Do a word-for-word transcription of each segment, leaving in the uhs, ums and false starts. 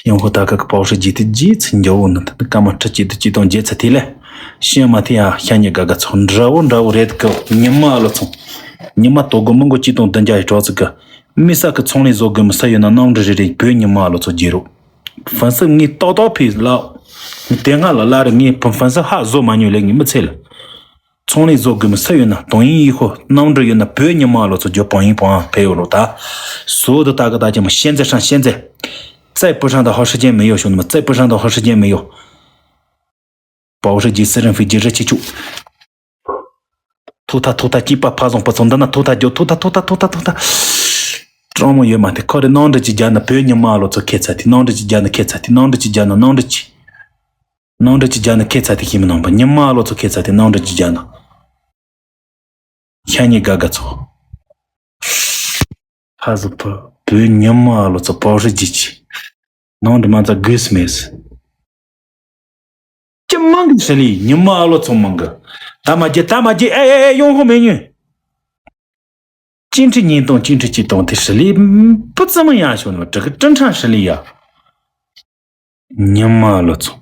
ཡོང་ཧོ་ད་ག་གི་པའོ་ཧྲི་ཇི་དེ་རྗེས་ཚིག་འཇོག་འོ་ན་ད་ནི་སྐར་མ་ཁྲི་གཅིག་དུ་གཅིག་དང་རྗེས་ཚ་དེ་ལས་ཤེས་མ་ཐེ་ཡ་ཤ་ཉེ་ག་ག་ཚོ་འདྲ་བོ་འདྲ་བོ་རེད་གི། ཉི་མ་ཨ་ལོ་ཚོ། ཉི་མ་དོ་དགོ་མི་མགོ་གཅིག་དང་བདུན་བརྒྱ་ཡི་གྲོགས་ཚིག་གི། མི་ས་གི་ཚོང་ལས་བཟོ་དགོས་མི་ས་ཡོད་ན་གནམ་གྲུ་རེ་རེ་བོད་ཉི་མ་ཨ་ལོ་ཚོ་རྗེས་རོགས། ཧྥན་སི་ངས་ཏོག་ཏོག་ཕི་ལ། ངས་དེ་སྔ་ལ་ལ་རེ་ངས་ཧྥན་སི་ཧ་བཟོ་མ་མྱོང་ལས་ངས་མི་ཚེ་ལ། ཚོང་ལས་བཟོ་དགོས་མི་སུ་ཡོད་ན་དོན་ཡིན་ཡིན་ཤོ་གནམ་གྲུ་ཡོད་ན་བོད་ཉི་མ་ལོ་ཚོ་རྒྱོ་པང་ཡིན་པང་ཕེ་ཡོ་ལོ་ད། སོ་དུ་ད་གི་ད་ཅི་མ་ཤན་ཛེ་ཧྲང་ཤན་ཛེ། ཙའི་པུ་ཧྲང་ད་ཧོ་ཧྲི་ཅན་མི་ཡོ་ཤོ་ནི་མ་ཙའི་པུ་ཧྲང་ད་ཧོ་ཧྲི་ཅན་མི་ཡོ། པའོ་ཧྲི་ཇི་སི་རིན་ཧྥི་ཇི་རི་ཆི་ཆུ། ཐུག་ཐ་ཐུག་ཐ་སྐྱིད་པ་ཕ་བཟང་པ་ཚོ་འདི་ན་ཐུག་ཐ་རྒྱོ་ཐུག་ཐ་ཐུག་ཐ་ཐུག་ཐ་ཐུག་ཐ། གྲོང་མོ་ཡོད་མ་དེ་ཁོ་རེ་གནམ་གྲུ་ཅི་རྒྱ་ན་བོད་ཉི་མ་ལོ་ཚོ་ཁེ་ཚ་དེ་གནམ་གྲུ་ཅི་རྒྱ་ན་ཁེ་ཚ་དེ་གནམ་གྲུ་ཅི་རྒྱ་ན་གནམ་གྲུ་ཅི། ནང་འདྲ་ཅི་རྒྱ་ནི་ཁེ་ཚ་དེ་ཤི་མི་ནང་པ་ཉི་མ་ལོ་ཚོ་ཁེ་ཚ་དེ་ནང་འདྲ་ཅི་རྒྱ་ནི། ཤ་ཉེ་དགའ་དགའ་ཚོ། ཧ་ཟི་ཕུ་བོད་ཉི་མ་ལོ་ཚོ་པའོ་ཧྲི་ཇི་ཆི། ནང་འདྲ་མ་ཚ་གུས་མེད། ཅི་མང་གི་ཧྲི་ལི་ཉི་མ་ལོ་ཚོ་མང་གི། ད་མ་རྒྱ་ད་མ་རྒྱ་ཨེ་ཨེ་ཨེ་ཡོང་ཧོ་མེ་ཉུ། ཅི་འཕྲི་ཉིན་དང་ཅི་འཕྲི་ཅི་དང་དེ་ཧྲི་ལི་སྤུ་ཙམ་ཡང་ཤོར་ནོ་དྲི་གི་ཀྲིན་ཁྲང་ཧྲི་ལི་ཡ། ཉི་མ་ལོ་ཚོ།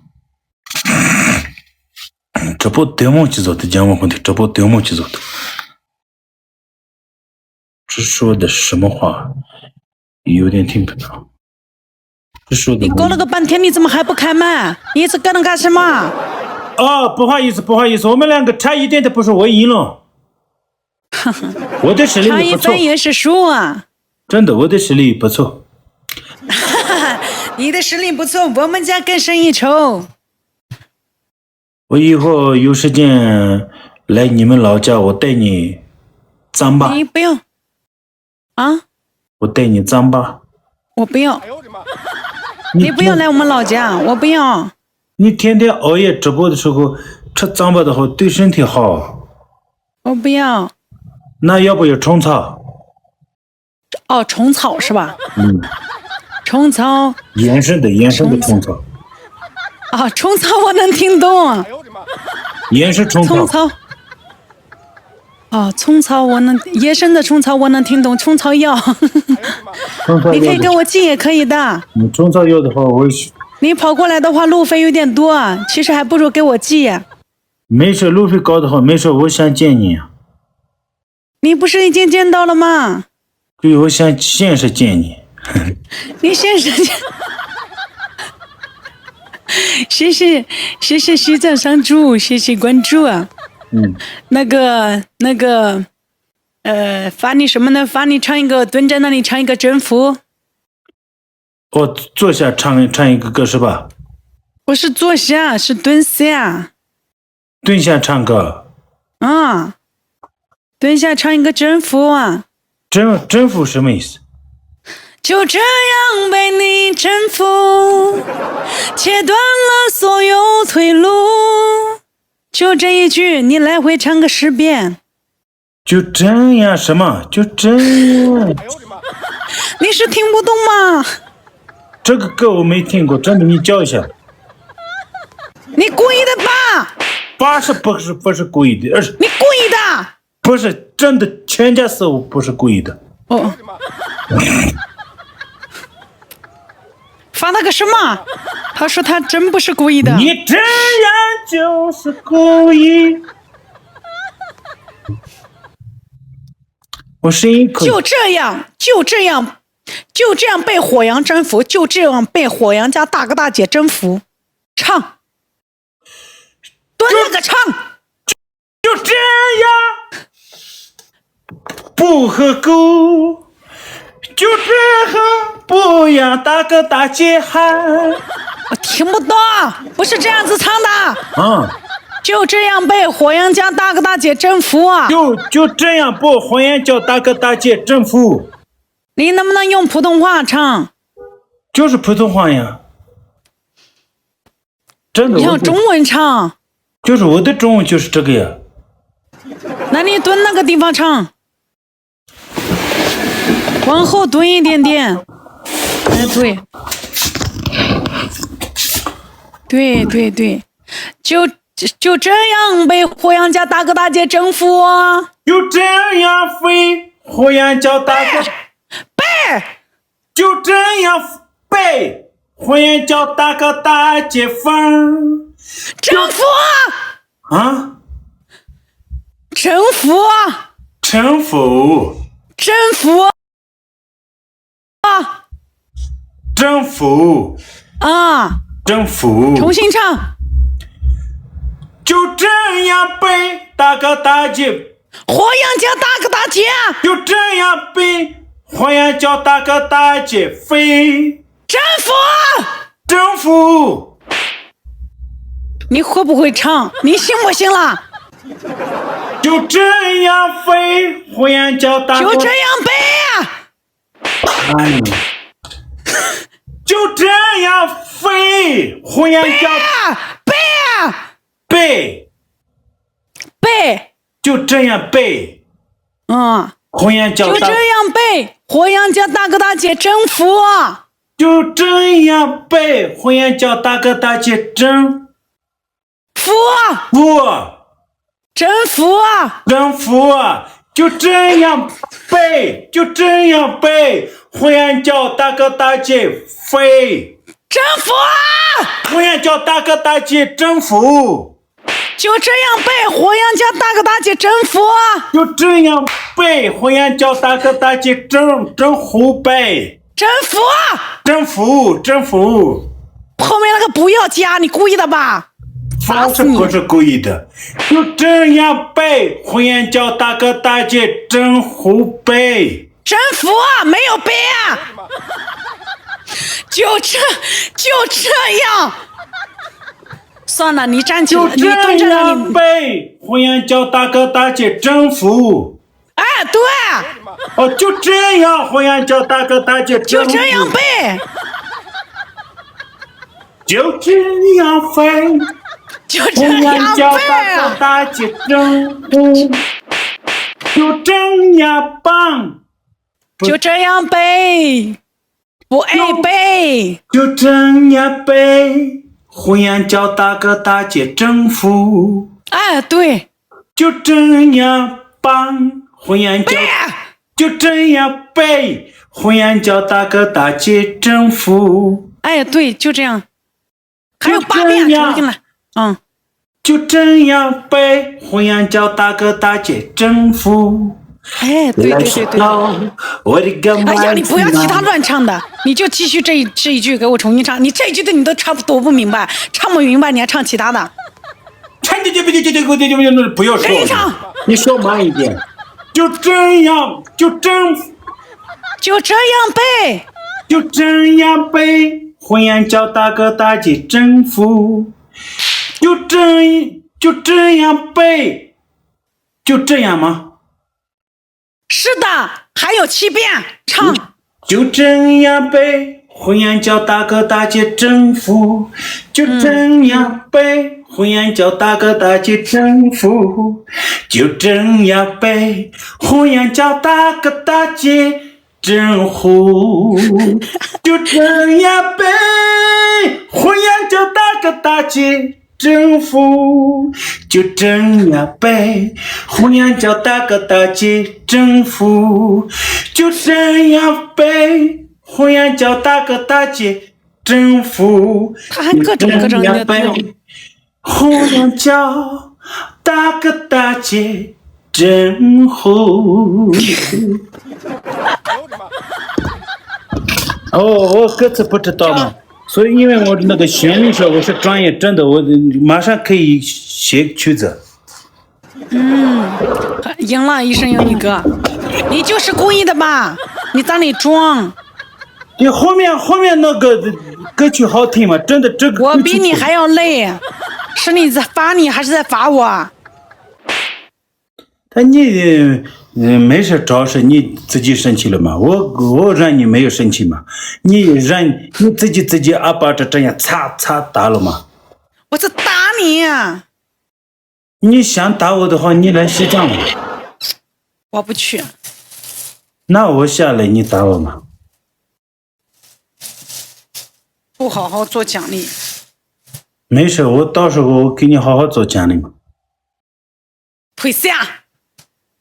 གྲི་པོ་དོན་མོ་ཅི་བཟོ་དུ་རྒྱ་མོ་ཁོན་དེ་གྲི་པོ་དོན་མོ་ཅི་བཟོ་དུ། 这说的什么话？有点听不懂。这说的你搞了个半天，你怎么还不开麦？你是干了干什么？哦，不好意思，不好意思，我们两个差一点点不说，我赢了。我的实力也不错。茶余饭也是输啊。真的，我的实力不错。你的实力不错，我们家更胜一筹。我以后有时间来你们老家，我带你糌粑。你不用啊，我带你糌粑。我不要。你不要来我们老家，我不要。你天天熬夜直播的时候吃糌粑的话，对身体好。我不要。那要不要虫草？哦，虫草是吧？嗯。虫草。延伸的，延伸的虫草。啊，虫草我能听懂。延伸虫草。虫草。哦，虫草我能，野生的虫草我能听懂，虫草药。虫草药你可以给我寄也可以的。你虫草药的话，我你跑过来的话，路费有点多，其实还不如给我寄。没事，路费高的话，没事，我想见你。你不是已经见到了吗？对，我想现实见你。你现实见，谢谢谢谢西藏山猪，谢谢关注啊。嗯。那个那个，呃，发你什么呢？发你唱一个，蹲在那里唱一个征服。哦，坐下唱唱一个歌是吧？不是坐下，是蹲下。蹲下唱歌。啊，蹲下唱一个征服啊。征征服什么意思？就这样被你征服，切断了所有退路。就这一句，你来回唱个十遍。就这样什么？就这样。你是听不懂吗？这个歌我没听过，真的，你教一下。你故意的吧？不是，不是，不是故意的，而是你故意的。不是真的，全家是我不是故意的。哦。发那个什么？他说他真不是故意的。你这样就是故意。我声音可以。就这样，就这样，就这样被火阳征服，就这样被火阳家大哥大姐征服。唱，蹲那个唱。就这样，不合格，就这样，不让大哥大姐喊。我听不懂，不是这样子唱的。啊，就这样被火阳家大哥大姐征服啊！就就这样被火阳家大哥大姐征服。你能不能用普通话唱？就是普通话呀。真的，你用中文唱。就是我的中文就是这个呀。那你蹲那个地方唱，往后蹲一点点。哎，对，对对对，就就这样被火阳家大哥大姐征服啊！就这样被火阳家大哥，背，就这样被，莼莼叫大哥大姐风。征服，啊？征服，征服，征服，征服，啊！征服。重新唱。就这样被大哥大姐，莼莼叫大哥大姐，就这样被莼莼叫大哥大姐飞。征服，征服。你会不会唱？你信不信了？就这样飞，莼莼叫大哥，就这样飞啊！哎，就这样飞，莼莼叫，飞啊，飞啊，飞，飞，就这样飞，嗯，莼莼叫大，就这样被莼莼叫大哥大姐征服啊！就这样被莼莼叫大哥大姐征服啊！服，征服啊！征服啊！就这样被，就这样被莼莼叫大哥大姐飞。征服啊！莼莼叫大哥大姐征服。就这样被莼莼叫大哥大姐征服啊！就这样被莼莼叫大哥大姐征，征服呗。征服啊！征服，征服。后面那个不要加，你故意的吧？不是，不是故意的。就这样被莼莼叫大哥大姐征服呗。征服啊，没有呗啊！就这，就这样。算了，你站起来，你蹲在那里。就这样被莼莼叫大哥大姐征服。哎，对。哦，就这样，莼莼叫大哥大姐征服。就这样呗。就这样飞，就这样飞啊。莼莼叫大哥大姐征服。就这样棒。就这样呗。不，哎，呗。就这样呗，莼莼叫大哥大姐征服。哎，对。就这样棒，莼莼叫，呗。就这样呗，莼莼叫大哥大姐征服。哎，对，就这样。还有八遍，就这样。重新来。嗯。就这样呗，莼莼叫大哥大姐征服。哎，对对对对。我的个妈！哎呀，你不要其他乱唱的，你就继续这一，这一句给我重新唱。你这一句的你都唱不，读不明白，唱不明白，你还唱其他的？唱，这这这这这这这这不要说了，跟你唱。你说慢一点。就这样，就这，就这样呗。就这样呗，莼莼叫大哥大姐征服。就这，就这样呗。就这样吗？是的，还有七遍，唱。就这样呗，莼莼叫大哥大姐征服。就这样呗，莼莼叫大哥大姐征服。就这样呗，莼莼叫大哥大姐征服。就这样呗，莼莼叫大哥大姐征服。就这样呗，莼莼叫大哥大姐征服。就这样呗，莼莼叫大哥大姐征服。他还各种各种的，就这样呗，莼莼叫大哥大姐征服。哦，我歌词不知道嘛，所以因为我那个旋律上我是专业，真的，我马上可以写曲子。嗯，赢了，一生有你哥，你就是故意的吧？你在那里装。你后面，后面那个歌曲好听吗？真的，这个我比你还要累，是你在罚你还是在罚我？他你，呃，没事，主要是你自己生气了嘛。我，我让你没有生气嘛。你让你自己，自己阿巴这，这样擦，擦打了嘛。我在打你呀。你想打我的话，你来西藏嘛。我不去。那我下来，你打我嘛。不好好做奖励。没事，我到时候我给你好好做奖励嘛。退下。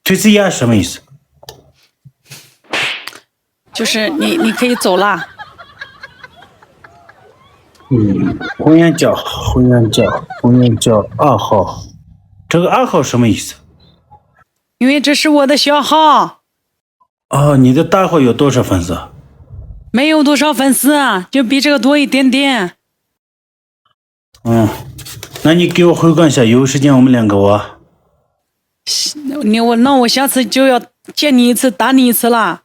退下什么意思？就是你，你可以走了。嗯，婚姻叫婚姻叫婚姻叫二号，这个二号什么意思？因为这是我的小号。啊，你的大号有多少粉丝？没有多少粉丝，就比这个多一点点。嗯，那你给我回看一下，有时间我们两个玩。你我那我下次就要见你一次，打你一次啦。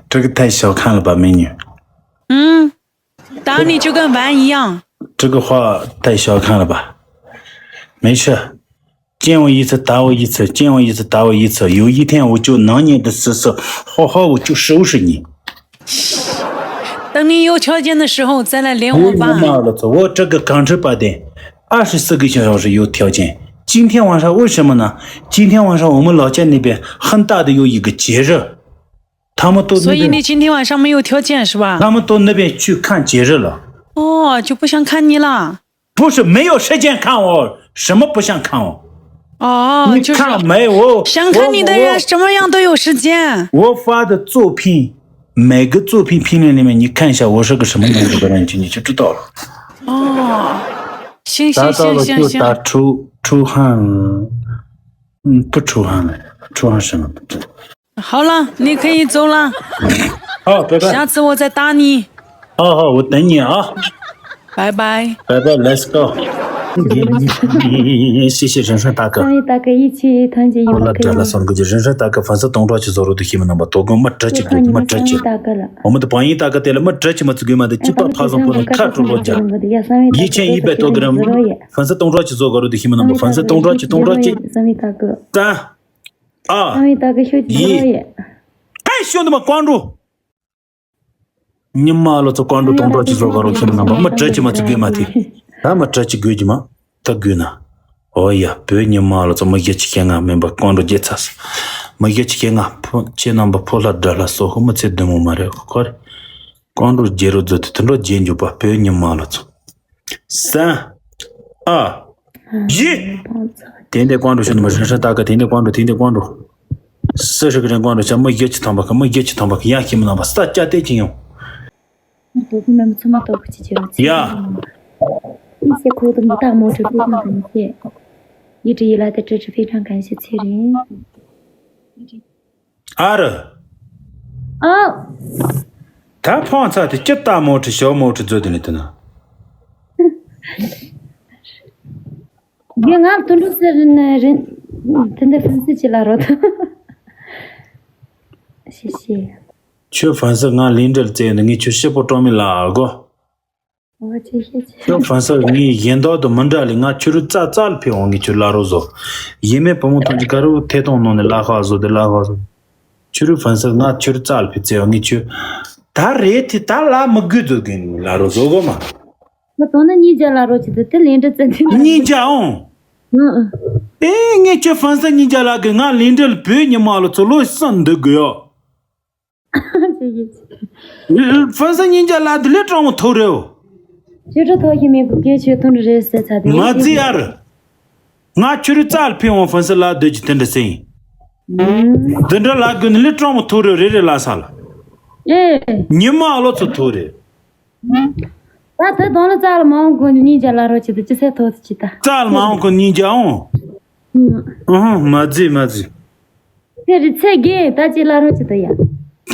这个太小看了吧，美女。嗯，打你就跟玩一样。这个话太小看了吧？没事，见我一次打我一次，见我一次打我一次，有一天我就能你的死死，好好我就收拾你。等你有条件的时候再来连我吧。妈了，我这个港车八点，二十四个小时有条件。今天晚上为什么呢？今天晚上我们老家那边很大的有一个节日，他们都所以你今天晚上没有条件是吧？他们都那边去看节日了。哦，就不想看你了。不是没有时间看我，什么不想看我？哦，你看没我想看你的人什么样都有时间。我发的作品，每个作品评论里面，你看一下我是个什么样子的人，你就知道了。哦，行行行行行。打出出汗，嗯，不出汗了，出汗什么？好了，你可以走了。好，拜拜。下次我再打你。好好，我等你啊。拜拜。拜拜，Let's go。谢谢人生大哥。三位大哥一起团结一我那这了三个就人生大哥，粉丝东抓去做了都希望能把多跟没这几个没这几。大哥了。我们的榜一大哥带了没这几么子给嘛的，几百趴上不能看出落家。一千一百多个人，粉丝东抓去做个了都希望能把粉丝东抓去东抓去。三位大哥。三。啊，三位大哥，兄弟们也。哎，兄弟们，关注！你妈了，这关注东抓去做个了，兄弟们，没这起嘛，这个嘛的，那么这起鬼的嘛，他鬼呢？哦呀，别你妈了，怎么一起看啊？明白，关注节操，没一起看啊，破，这那么破了，得了，说后么才对我妈的，快点，关注节奏，这等着节奏吧，别你妈了，这。 三、二、一。点点关注，兄弟们，人生大哥，点点关注，点点关注。四十个人关注，像没一起坦白，没一起坦白，一样心不坦白，啥家庭用。我不能这么多不计较。呀，一些苦的大拇指非常感谢，一直以来的支持非常感谢，谢谢。二。哦。 ད་ཕོང་ཚ་དེ་ཅི་ལྟ་མོ་ཁྲི་ཞོ་མོ་ཁྲི་མཛོད་དེ་ནི་དེ་ན། རྒན་ང་དུད་འགྲོ་ཟེར་ནི་རིན་དེ་འདི་ཧྥན་སི་ཅི་ལ་རོ་ད། ཤི་ཤི། ཁྱོད་ཧྥན་སི་ང་ལིན་འབྲེལ་བཙལ་ནི་ངས་ཁྱོད་ཤི་པོ་སྤྲོ་མི་ལ་གོ། ཨོ་ཅི་ཤི་ཅི། ཁྱོད་ཧྥན་སི་ངས་ཡིན་མདོག་དུ་མི་འདྲ་ལི་ང་ཁྱོད་རུ་རྩ་རྩ་ལ་ཕེ་འོང་ངས་ཁྱོད་ལ་རོ་བཟོ། ཡིན་མེད་བུ་མོ་ཐོན་གྱི་ག་རུ་ཐེ་གཏོང་ནང་ནས་ལ་ཧ་བཟོ་དེ་ལ་ཧ་བཟོ། ཁྱོད་རུ་ཧྥན་སི་ང་ཁྱོད་རུ་རྩ་ལ་ཕེ་བཙལ་བ་ངས་ཁྱོད། ད་རེད་དེ་ད་ལ་མི་དགོས་བཟོ་གི་ལ་རོ་བཟོ་གོ་མ། ང་དོ་ན་གཉིས་བརྒྱ་ལ་རོ་ཅི་དེ་དེ་ལེན་འདྲ་བཙན་དེ་ན། གཉིས་བརྒྱ་འོང་། ཨེ་ངས་ཁྱོད་ཧྥན་སི་གཉིས་བརྒྱ་ལ་གི་ང་ལེན་འདྲ་ལ་བོད་ཉི་མ་ལ་ཚོ་ལོ་གསུམ་འདུག་གི་ཡོ། ཧྥན་སི་གཉིས་བརྒྱ་ལ་དེ་ལས་གྲངས་མོ་ཐོ་རེའོ། ཁྱོད་ཁྲོ་ཐོ་ཞིག་མེད་པུ་གེ་ཁྱོད་ཐོན་རེ་ཟེར་ཚ་དེ། མ་རྫི་ཡར། ང་ཁྱོད་རུ་རྩ་ལ་ཕེ་འོང་ཧྥན་སི་ལ་སྡོད་ཀྱི་དེ་འདྲ་ཟེར་ཡིན། འདི་འདྲ་ལ་དགོས་ནི་ལས་གྲངས་མོ་ཐོ་རེ་རེ་རེ་ལ་ས་ལ། ཨེ། ཉི་མ་ལོ་ཚོ་ཐོ་རེ། ད་དེ་དོན་ལ་རྩ་ལ་མ་འོང་གོ་གཉིས་བརྒྱ་ལ་རོ་ཅི་དེ་ཅི་སེ་ཐོ་ཅི་ད། རྩ་ལ་མ་འོང་གོ་གཉིས་བརྒྱ་འོང་། ཨུ་ཧུ་མ་རྫི་མ་རྫི། དེ་རི་ཚེ་རྒན་ད་ཅི་ལ་རོ་ཅི་ད་ཡ།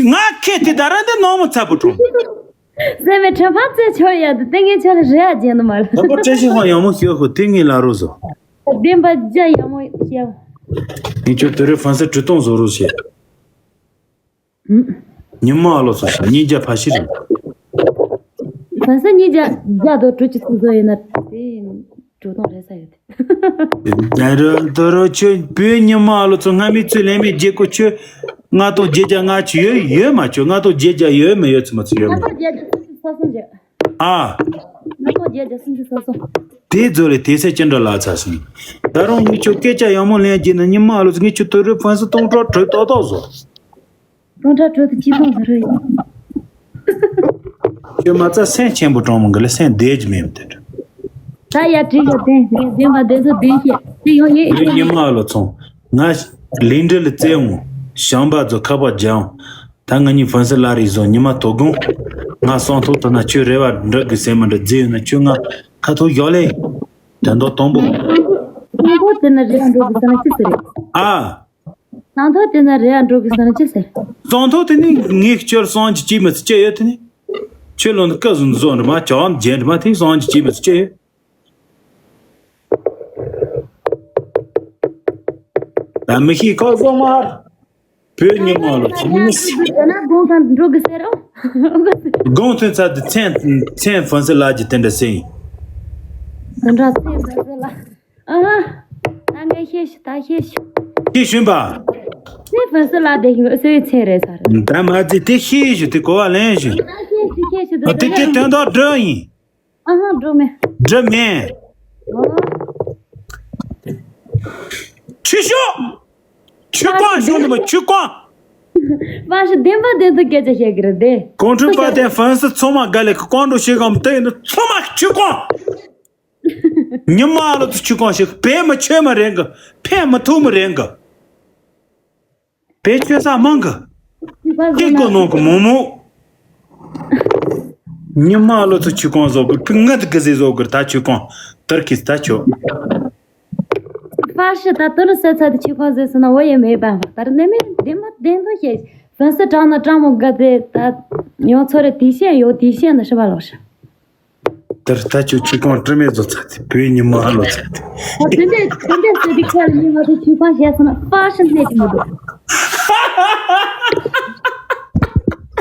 ང་ཁེ་དེ་ད་ར་འདི་ནོར་མོ་ཚ་པོ་ཁྲོམ། ཟེར་བའི་ཁྲོད་ཕ་ཚེ་ཆོ་ཡ་དེ་ཏེ་ངའི་ཆོ་ལ་རེ་ཡ་རྒྱན་དུ་མ་ལ། ད་པོ་བཀྲ་ཤིས་ཧོ་ཡག་མོ་ཤོད་ཧོ་དེ་ངའི་ལ་རོ་བཟོ། བདེན་པ་རྒྱ་ཡག་མོ་ཤེས། ངས་ཁྱོད་དེ་རུ་ཧྥན་སི་གྲུ་སྟོང་བཟོ་རོགས་བྱེད། ཉི་མ་ཨ་ལོ་ཚོ་ཤ་ཉིས་བརྒྱ་ཕ་ཤི་རེད། ཧྥན་སི་ཉིས་བརྒྱ་བརྒྱ་དོ་གྲུ་གཅིག་ཚུན་བཟོ་ཡོད་ན་དེ་གྲུ་སྟོང་རེ་ས་ཡོད་དེ། ད་རུ་ད་རུ་ཁྱོད་བོད་ཉི་མ་ཨ་ལོ་ཚོ་སྔ་མའི་ཚུལ་ལས་མེད་རྒྱལ་ཁོ་ཁྱོད་ལྔ་སྟོང་བརྒྱད་བརྒྱ་ལྔ་བཅུ་ཡོད་ཡོད་མ་ཁྱོད་ལྔ་སྟོང་བརྒྱད་བརྒྱ་ཡོད་མེད་ཡོད་ཚོད་མ་ཚོད་ཡོད་མེད། ལྔ་སྟོང་བརྒྱད་བརྒྱ་སུམ་ཅུ་སོ་གསུམ་ཡོད། ཨ། ལྔ་སྟོང་བརྒྱད་བརྒྱ་སུམ་ཅུ་སོ་གསུམ། དེ་ཚོ་ལས་དེ་ཚེ་ཅི་འདྲ་ལ་ཚ་ཞིང་། ད་རུང་ངས་ཁྱོད་སྐད་ཆ་ཡག་མོ་ལན་བརྒྱབ་ན་ཉི་མ་ཨ་ལོ་ཚོ་ངས་ཁྱོད་དུ་རུ་ཧྥན་སི་སྟོང་ཕྲག་གྲོས་ཏོག་ཏོག་བཟོ། སྟོང་ཕྲག་གྲོས་དུ་ཅི་སྟོང་བཟོ་རུ་ཡིན། ཁྱོད་མ་རྩ་སེམས་ཆེན་པོ་གྲོང་མོ་འགི་ལ་སེམས་བདེ་གི་མེད་དེ། ད་ཡ་བྲིས་ཡོད་བདེན་བདེན་བདེན་པ་བདེན་ཚོ་བདེན་ཤེས་དེ་ཡོང་ཡིན། ངས་ཉི་མ་ཨ་ལོ་ཚོང་ང་ལིན་འདྲི་ལ་བཙལ་འོང་བྱམས་པ་ཚོ་ཁ་པར་རྒྱག་འོང་། ད་ང་གཉིས་ཧྥན་སི་ལ་རེ་བཟོ་ཉི་མ་དོ་དགོང་། ང་སང་ཐོག་ཏུ་ན་ཁྱོད་རེ་བ་འགྲུབ་གི་སེམས་མ་འདྲ་རྫི་ཡོད་ན་ཁྱོད་ང་ཁ་ཐུག་བཞག་ལེ། དོན་དག་དང་པོ། སང་ཐོག་དེ་ན་རེ་བ་འགྲོ་གི་ས་ན་ཅི་ཟེར། ཨ། སང་ཐོག་དེ་ན་རེ་བ་འགྲོ་གི་ས་ན་ཅི་ཟེར། སང་ཐོག་དེ་ནི་ངས་ཁྱོད་སང་གི་ཅི་མི་ཚེ་ཅི་ཡོད་དེ་ནི། ཁྱོད་ལོ་ན་སྐུ་གཟུགས་བཟོ་འདྲ་མ་བྱ་བ་རྒྱན་འདྲ་མ་དེ་སང་གི་ཅི་མི་ཚེ་ཅི་ཡོད། ད་མི་ཤེས་ཁོ་བཟོ་མ། བོད་ཉི་མ་ལོ་ཁྱིམ་མི་སྲིད། ན་དགོང་དང་འགྲོ་གི་ཟེར་རོ། དགོང་ཐོན་ཚར་དུས་མཚན་མཚན་ཧྥན་སི་ལ་གྱི་དེ་འདྲ་ཟེར་ཡིན། དེ་འདྲ་ཟེར་ཧྥན་སི་ལ། ཨ། ད་ངས་ཤེས་ཤི་ད་ཤེས་ཤི། ཤེས་ཤུན་པ། ནི་ཧྥན་སི་ལ་དེ་ཤི་སོའི་མཚན་རེད་ས་རེད། ད་མ་ཚེ་དེ་ཤེས་ཤི་དེ་གོ་བ་ལེན་ཤི། ད་ཤེས་ཤི་ཤེས་ཤི་ཨ་དེ་དེ་དོན་དག་འགྲོ་ཡིན། ཨ་ཧ་འགྲོ་མེད། འགྲོ་མེད། ཨོ། ཆུ་ཤོག་ཆུ་ཀོང་ཤོག་ནི་མ་ཆུ་ཀོང་། པ་ཤི་བདེན་པ་བདེན་དུ་སྐད་ཆ་བཤད་གི་རེད་དེ། གོང་ཁྲོན་པ་དེ་ཧྥན་སི་ཚང་མ་དགའ་ལས་ཀི་ཀོང་འགྲོ་ཤེས་གམ་དེ་ཡིན་ན་ཚང་མ་ཆུ་ཀོང་། ཉི་མ་ལོ་ཚོ་ཆུ་ཀོང་ཞིག་བེད་མི་ཆོད་མ་རེད་གི། ཕན་མི་ཐོགས་མི་རེད་གི། བེད་ཆོད་ས་མང་གི། ཁྱི་གོ་ནང་གི་མོག་མོག་ཉི་མ་ལོ་ཚོ་ཆུ་ཀོང་བཟོ་དགོས་ཕི་ངད་གི་ཟེ་བཟོ་དགོས་ད་ཆུ་ཀོང་དར་གི་ད་ཆོ། ཧྥ་ཤི་ད་དུ་རུ་ཟེར་ཚ་དེ་ཆུ་ཀོང་ཟེར་སོང་ན་འོ་ཡེ་མེད་པ་ད་རུ་ནེ་མེད་བདེན་མ་བདེན་དོ་ཤེས་ཧྥན་སི་དྲང་ན་དྲང་མོ་དགའ་ཚེ་ད་ཡོང་ཚོ་རེ་དེ་ཤེས་ཡོད་དེ་ཤེས་ན་ཧྲི་བ་ལོག་ཤི། དེར་ལྟ་ཆོས་ཆུ་ཀོང་དྲི་མེད་བཟོ་ཚར་ཏེ་བོད་ཉི་མ་ལོ་ཚར་ཏེ། ཨ་དེ་འདྲས་དེ་འདྲས་ཟེར་དུས་ཁ་ལ་ཉི་མ་དེ་ཆུ་ཀོང་བཤད་སོང་ན་པར་ཤི་མེད་ཀྱི་མི་འདུག་